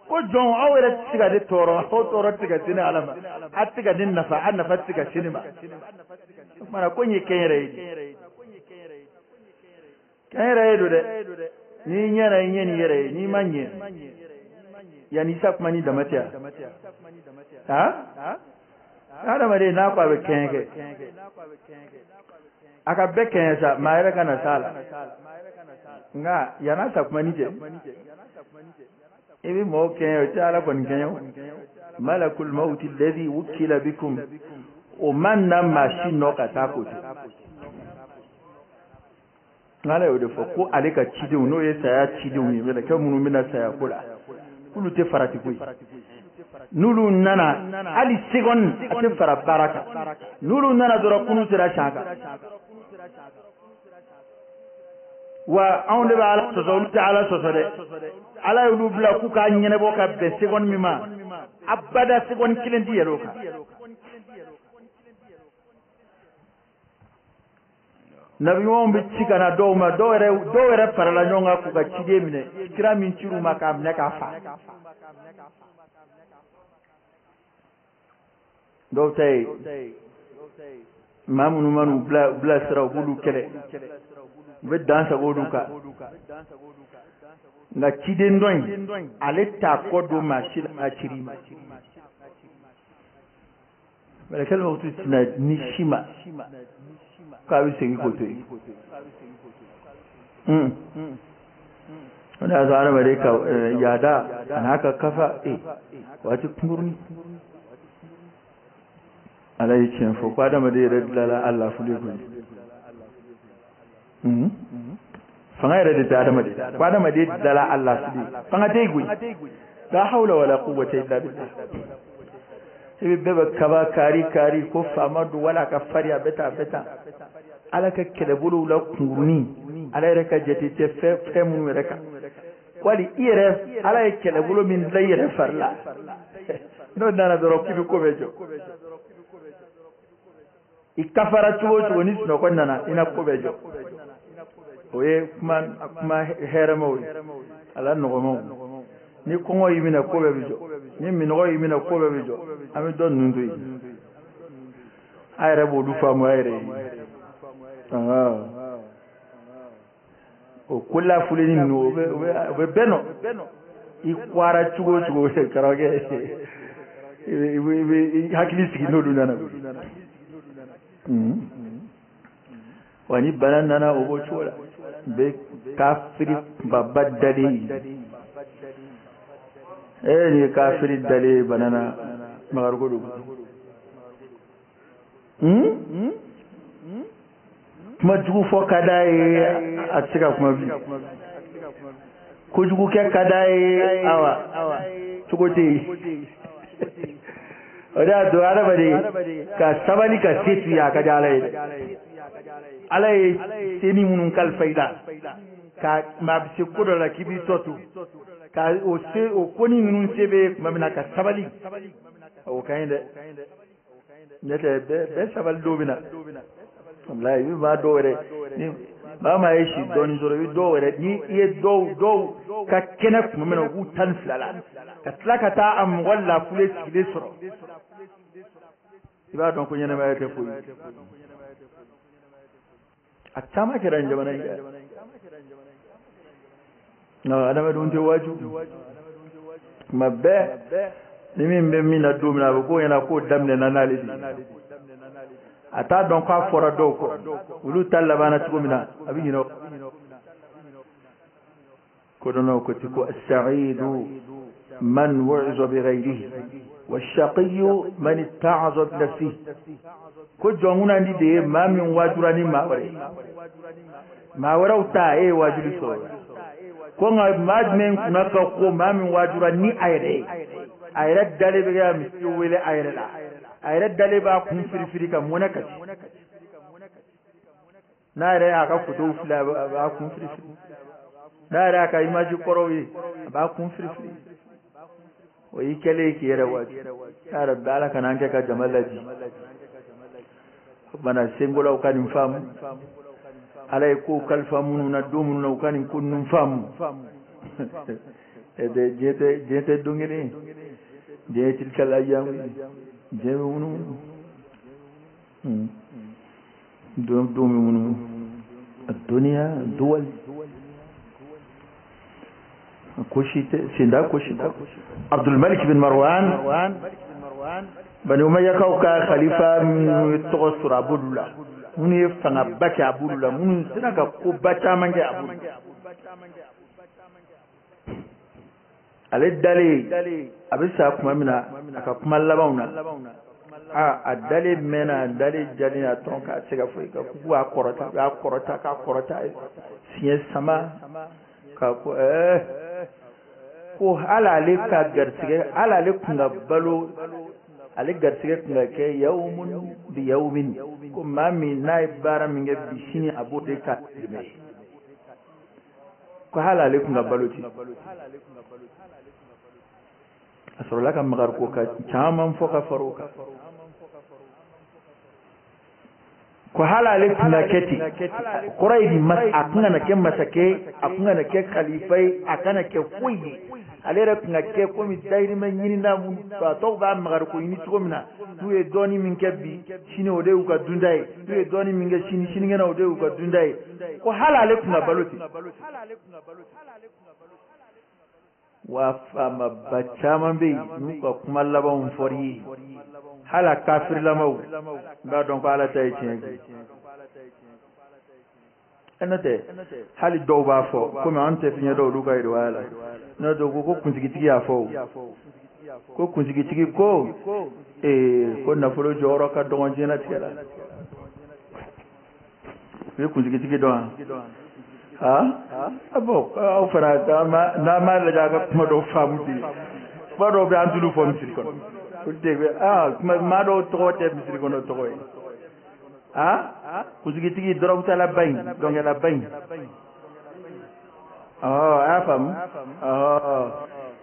Speaker 1: Ko jɔn, aw yɛrɛ tɛ se ka ne tɔɔrɔ, aw tɔɔrɔ tɛ se ka se ne Ala ma, a tɛ se ka ne nafa, a nafa tɛ se ka se ne ma. O tuma na ko in ye kɛnyɛrɛ ye de. Kɛnyɛrɛ ye don dɛ. N'i ɲɛna, i ɲɛ n'i yɛrɛ ye, n'i ma ɲɛ, yanni i sa kuma ni dama tɛ yan. Ha? Adamaden n'a ko a bɛ kɛɲɛ kɛ, a ka bɛɛ kɛɲɛ sa, maa yɛrɛ ka na s'a la. Nka yann'a sa kuma ni cɛ, i bɛ mɔgɔw kɛɲɛ, o tɛ Ala kɔni kɛɲɛ o. Malakul mawti alladhi wukila bikum, o ma na maa si nɔ ka taa k'o to. Ala y'o de fɔ ko ale ka cidenw, n'o ye saya cidenw ye, mɛlɛkɛ minnu bɛna saya ko la, k'olu tɛ farati koyi. N'olu nana hali seconde a tɛ fara baara kan. N'olu nana dɔrɔn kunu sera siɲɛ kan. Wa anw de bɛ Ala sɔsɔ, olu tɛ Ala sɔsɔ dɛ. Ala y'olu bila k'u k'a ɲɛnabɔ ka bɛn seconde min ma, abada seconde kelen tɛ yɛlɛ o kan. Nabi ɲumanw bɛ ci ka na dɔw ma, dɔw yɛrɛ farala ɲɔgɔn kan k'u ka ciden minɛ, kira min cir'u ma k'a minɛ k'a fa. Dɔw ta ye maa minnu man'u bilasira, u b'olu kɛlɛ, u bɛ dan sago olu kan. Nka ciden dɔ in, ale t'a kɔ don maa si la, maa cir'i ma. Mɛlɛkɛli mawutu tɛna ni si ma k'a bɛ segin k'o to yen. O de y'a to adamaden ka yaada a n'a ka kafa waati kunkurunin. Ala ye tiɲɛ fɔ ko adamaden yɛrɛ dilanla a lafuli koyi. Fanga yɛrɛ de tɛ adamaden ko adamaden dala a lafili fanga tɛ yen koyi. La hawla wala quwwata illa billah. I bɛ bɛɛ bɛ kaba kari kari ko faama don wala a ka fari a bɛ tan a bɛ tan. Ala ka kɛlɛbolow la kunkurunin, ala yɛrɛ ka jate tɛ fɛn minnu yɛrɛ kan. Wali i yɛrɛ ala ye kɛlɛbolo min dilan i yɛrɛ fari la, n'o nana dɔrɔn k'i bɛ ko bɛɛ jɔ. I kafara cogo o cogo ni sunɔgɔ nana i na ko bɛɛ jɔ. O ye kuma kuma hɛrɛmaw ye, ala nɔgɔmaw. Ni kɔngɔ y'i minɛ ko bɛɛ bɛ jɔ, ni minnɔgɔ y'i minɛ ko bɛɛ bɛ jɔ. An bɛ dɔ ninnu to yen, a yɛrɛ b'olu faamu a yɛrɛ ye. O ko lafuleni ninnu o bɛ bɛɛ nɔ. I kwara cogo o cogo karamɔgɔkɛ, i bɛ i hakili sigi n'olu nana. Wa ni bana nana o b'o cogo la, bɛ kafiri kunbaba dalen ye. Nin ye kafiri dalen ye bana na, magariko don. Kuma jugu fɔ ka d'a ye, a tɛ se ka kuma bilen. Kojugu kɛ ka d'a ye, awa cogo tɛ yen. O de y'a to adamaden ka sabali ka se to ye, a ka di Ala ye dɛ. Ala ye seni minnu kalifa i la, ka maa bɛ se ko dɔ la k'i b'i tɔ to, ka o se o koni ninnu se bɛ tuma min na ka sabali, o ka ɲi dɛ. N'o tɛ bɛɛ sabali don min na, walayi i bɛ maa dɔw yɛrɛ ni maa maa ye si dɔɔnin sɔrɔ, i bɛ dɔw yɛrɛ ni i ye dɔw ka kɛnɛ tuma min na u b'u 12 la, ka tila ka taa a mɔgɔ lafule sigilen sɔrɔ, i b'a dɔn ko ɲɛnɛmaya tɛ foyi ye. A caman kɛra nin jamana in kan. Nka adamadenw tɛ waaju tuma bɛɛ. Ni min bɛ min na don min na, a bɛ k'o ɲɛna k'o daminɛna n'ale de ye. A t'a dɔn k'a fɔra dɔw kɔ, olu ta labanna cogo min na, a bɛ ɲinɛ. Kodɔnnaw ko ten ko as-sa'idu man wu'iza bi ghayrihi wa-shaqiyu man itta'aza bi nafsihi. Ko jɔnkunnandi de ye maa min waajura ni maa wɛrɛ ye, maa wɛrɛw ta e ye waajuli sɔrɔ. Ko nka maa jumɛn kunna ka ko maa min waajura ni a yɛrɛ ye, a yɛrɛ dalen bɛ kɛ misi wele a yɛrɛ la, a yɛrɛ dalen b'a kun firifiri ka mɔnɛ kasi. N'a yɛrɛ y'a ka fotow filɛ, a b'a kun firifiri. N'a yɛrɛ y'a ka image kɔrɔw ye, a b'a kun firifiri. O y'i kɛlen ye k'i yɛrɛ waaju. Ya Rabbi, Ala kana an kɛ ka jama ladi. O kumana senkolaw ka nin faamu. Ala ye kow kalifa minnu na don minnu na, u ka nin ko ninnu faamu. Diɲɛ tɛ don kelen ye. Diɲɛ ye tilkal ayyamu ye. Diɲɛ bɛ munumunu. Don bɛ munumunu. Duniya duwal. Ko si tɛ senda ko si tɛ. Abdul Malik bin Marwan, Bani Umayyakaw ka khalifa minnu ye tɔgɔ sɔrɔ a b'olu la, minnu ye fangaba kɛ a b'olu la, minnu sera ka koba caman kɛ a b'olu la. Ale dalen a bɛ sa tuma min na, a ka kuma labanw na, a dalen mɛnna, a dalen jalen a tɔn k'a se ka foyi ka k'u b'a kɔrɔta, b'a kɔrɔta k'a kɔrɔta siɲɛ sama k'a ko ko hali ale ka garisɛgɛ, hali ale kun ka balo, ale garisɛgɛ kun ka kɛ yawmun bi yawmin, ko maa min n'a ye baara min kɛ bi, sini a b'o de ka dɛmɛ, ko hali ale kun ka balo ten. A sɔrɔla ka makari ko ka caman fɔ ka fara o kan, ko hali ale kun ka kɛ ten, kɔrɔ ye di, a kun kana kɛ masakɛ, a kun kana kɛ khalifa ye, a kana kɛ foyi ye. Ale yɛrɛ kun ka kɛ komi dayirimɛ ɲinina tɔw b'a makari ko ɲini cogo min na, n'u ye dɔɔni min kɛ bi, sini o de y'u ka dunda ye, n'u ye dɔɔni min kɛ sini, sinikɛnɛ o de y'u ka dunda ye, ko hali ale kun ka balo ten. Wa faamaba caman bɛ yen n'u ka kuma labanw fɔr'i ye, hali a kafirilamaw, i b'a dɔn ko Ala ta ye tiɲɛ ye. N'o tɛ hali dɔw b'a fɔ komi an tɛ fiɲɛ dɔn olu ka riwaya la, n'o tɛ ko kunsigitigi y'a fɔ, ko kunsigitigi ko ko nafolo jɔyɔrɔ ka dɔgɔn diɲɛlatigɛ la. U ye kunsigitigi dɔn wa? Ah bon, aw fana n'an m'a lajɛ a ka kuma dɔw faamu ten, kuma dɔw bɛ an t'olu fɔ misiri kɔnɔ, olu tɛ kuma maa dɔw tɔgɔ tɛ misiri kɔnɔ tɔgɔ ye. Ah, kunsigitigi dɔrɔgutalaba in, dɔnkɛlaba in, ɔhɔ, a y'a faamu, ɔhɔ,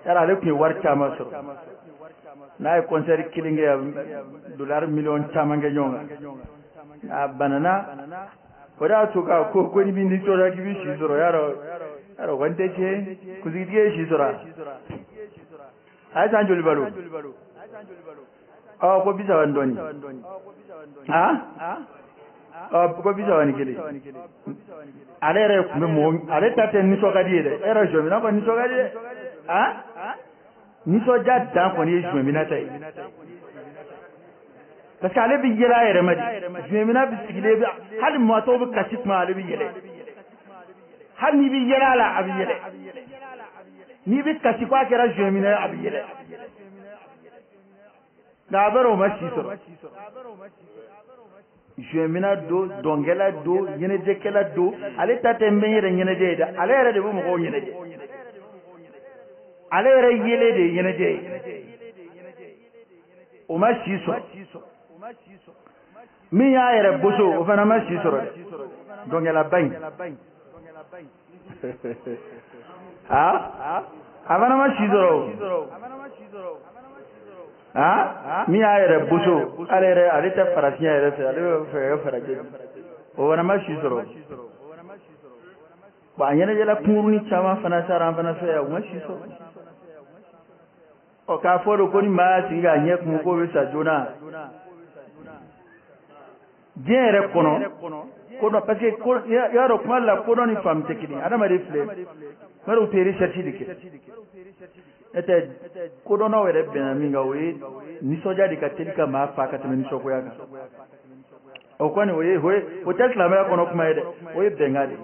Speaker 1: yala ale tun ye wari caman sɔrɔ, n'a ye concert kelen kɛ dolari miliyɔn caman kɛ ɲɔgɔn kan, a banana. O de y'a to k'a ko ko n'i bɛ nisɔndiya k'i bɛ si sɔrɔ, y'a dɔn o kɔni tɛ tiɲɛ ye. Kunsigitigi ye si sɔrɔ, a ye san joli balo? Ɔ ko 30 ni dɔɔnin, ɔ ko 31. Ale yɛrɛ tun bɛ mɔgɔ, ale ta tɛ nisɔn ka di ye dɛ, e yɛrɛ Zuwɛmina kɔni nisɔn ka di dɛ, nisɔndiya dan kɔni ye Zuwɛmina ta ye. Parce que ale bɛ yɛlɛ a yɛrɛ ma de, Zuwɛmina bɛ sigilen bɛ, hali maa tɔw bɛ kasi tuma ale bɛ yɛlɛ, hali n'i bɛ yɛlɛ a la a bɛ yɛlɛ, n'i bɛ kasi k'a kɛra Zuwɛmina ye a bɛ yɛlɛ, nka a bɛrɛ o ma si sɔrɔ. Zuwɛmina don, dɔnkɛla don, ɲɛnajɛkɛla don, ale ta tɛ n bɛ n yɛrɛ ɲɛnajɛ ye dɛ, ale yɛrɛ de bɛ mɔgɔw ɲɛnajɛ, ale yɛrɛ yelen de ye ɲɛnajɛ ye, o ma si sɔrɔ. Min y'a yɛrɛ boso o fana ma si sɔrɔ dɛ, dɔnkɛlaba in, a fana ma si sɔrɔ o, min y'a yɛrɛ boso, ale yɛrɛ ale tɛ farafinya yɛrɛ fɛ, ale bɛ fɛ ka kɛ farajɛ, o fana ma si sɔrɔ. Bon, a ɲɛnajɛla kunkurunin caman fana sara an fana fɛ yan, u ma si sɔrɔ. Ɔ k'a fɔ de ko ni maa y'a sigi k'a ɲɛ kumu k'o bɛ sa joona, diɲɛ yɛrɛ kɔnɔ kodɔn, parce que ko i y'a dɔn kuma la kodɔn ni faamu tɛ kelen ye. Adamaden filɛ, kuma dɔw tɛ recherche de kɛ, n'o tɛ kodɔnnaw yɛrɛ bɛnna min kan, o ye nisɔndiya de ka teli ka maa fa ka tɛmɛ nisɔngoya kan. O kɔni o ye o tɛ silamɛya kɔnɔ kuma ye dɛ, o ye bɛnkan de ye.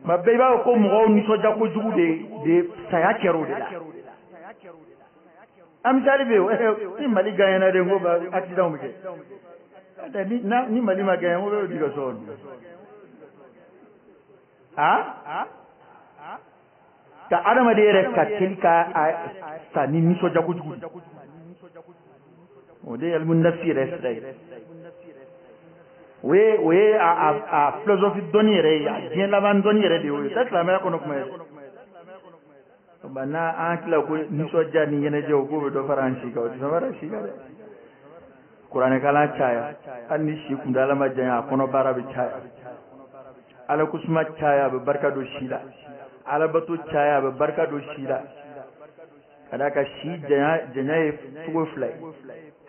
Speaker 1: Tuma bɛɛ i b'a fɔ ko mɔgɔw nisɔndiya kojugu de saya kɛra o de la. A misali bɛ yen, ni Mali gagnera de, n ko accident bɛ kɛ, ni Mali ma gagné, n ko bɛɛ bɛ t'i ka so kɔnɔ. Ka adamaden yɛrɛ ka teli ka sa ni nisɔndiya kojugu, o de ye alimu nafsi yɛrɛ sira ye. O ye a philosophie dɔnni yɛrɛ ye, a diɲɛ laban dɔnni yɛrɛ de ye o ye, o tɛ silamɛya kɔnɔ kuma ye dɛ. Ba n'a an tila ko nisɔndiya ni ɲɛnajɛw k'o bɛ dɔ fara an si kan, o tɛ dɔ fara si kan dɛ. Kuranɛkalan caya, hali ni si kuntaala ma janya, a kɔnɔ baara bɛ caya. Ala ko suma caya, a bɛ barika don si la. Alabato caya, a bɛ barika don si la. Ka d'a kan si janya ye cogo fila ye,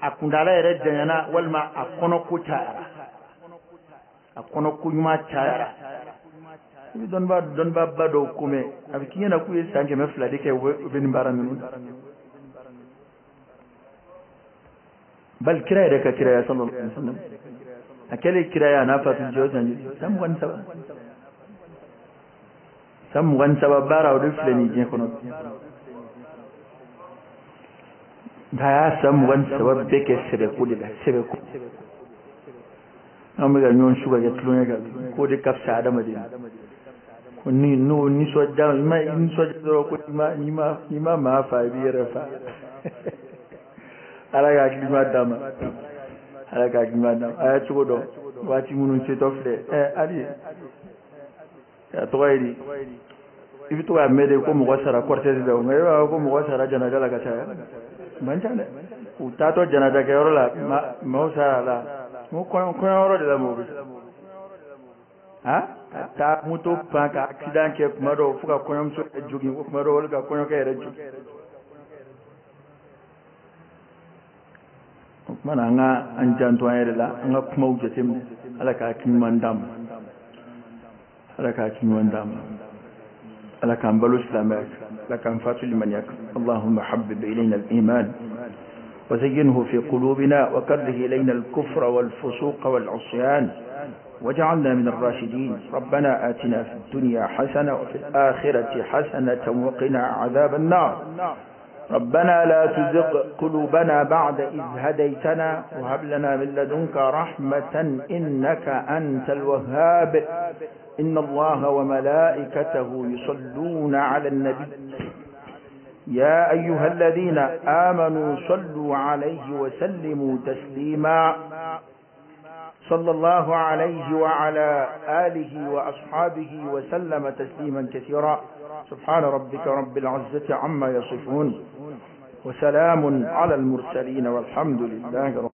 Speaker 1: a kuntaala yɛrɛ janyana walima a kɔnɔ ko cayara, a kɔnɔ ko ɲuman cayara. I bɛ dɔnnibaaba dɔw ko mɛn, a bɛ k'i ɲɛna k'u ye san 200 de kɛ u bɛ nin baara ninnu na. Bali kira yɛrɛ ka kiraya sallallahu alaihi wasallam, a kɛlen kiraya a n'a fatuli cɛ o san joli? San 23. San 23 baara o de filɛ nin diɲɛ kɔnɔ. Nka a y'a san 23 bɛɛ kɛ sɛbɛko de la, sɛbɛko. An bɛ ka ɲɔgɔn su ka kɛ tulonkɛ kan, k'o de ka fisa adamaden ma. Ko ni n'o nisɔndiya, i ma nisɔndiya dɔrɔn ko n'i ma maa fa i b'i yɛrɛ fa. Ala ka hakili ɲuman d'an ma, Ala ka hakili ɲuman d'an ma. A y'a cogo dɔn waati minnu setɔ filɛ, hali a tɔgɔ ye di, i bɛ to k'a mɛn de ko mɔgɔ sara cortège la, nka i b'a fɔ ko mɔgɔ sara janaja la ka caya, man ca dɛ. U taatɔ janaja kɛyɔrɔ la, maaw sara la, n ko kɔɲɔyɔrɔ de la mɔgɔw bɛ sa. Ka taa moto pan ka accident kɛ kuma dɔw fo ka kɔɲɔmuso yɛrɛ jogin, kuma dɔw wali ka kɔɲɔkɛ yɛrɛ jogin. O tuma na an ka an janto an yɛrɛ la, an ka kumaw jateminɛ. Ala ka hakili ɲuman d'an ma, Ala ka hakili ɲuman d'an ma, Ala k'an balo silamɛya kan, Ala k'an fatu limaniya kan. Allahumma habbib ilayna al-iman وزينه في قلوبنا وكره إلينا الكفر والفسوق والعصيان واجعلنا من الراشدين. ربنا آتنا في الدنيا حسنة وفي الآخرة حسنة وقنا عذاب النار. ربنا لا تزغ قلوبنا بعد إذ هديتنا وهب لنا من لدنك رحمة إنك أنت الوهاب. إن الله وملائكته يصلون على النبي يا أيها الذين آمنوا صلوا عليه وسلموا تسليما. صلى الله عليه وعلى آله وأصحابه وسلم تسليما كثيرا. سبحان ربك رب العزة عما يصفون وسلام على المرسلين والحمد لله رب.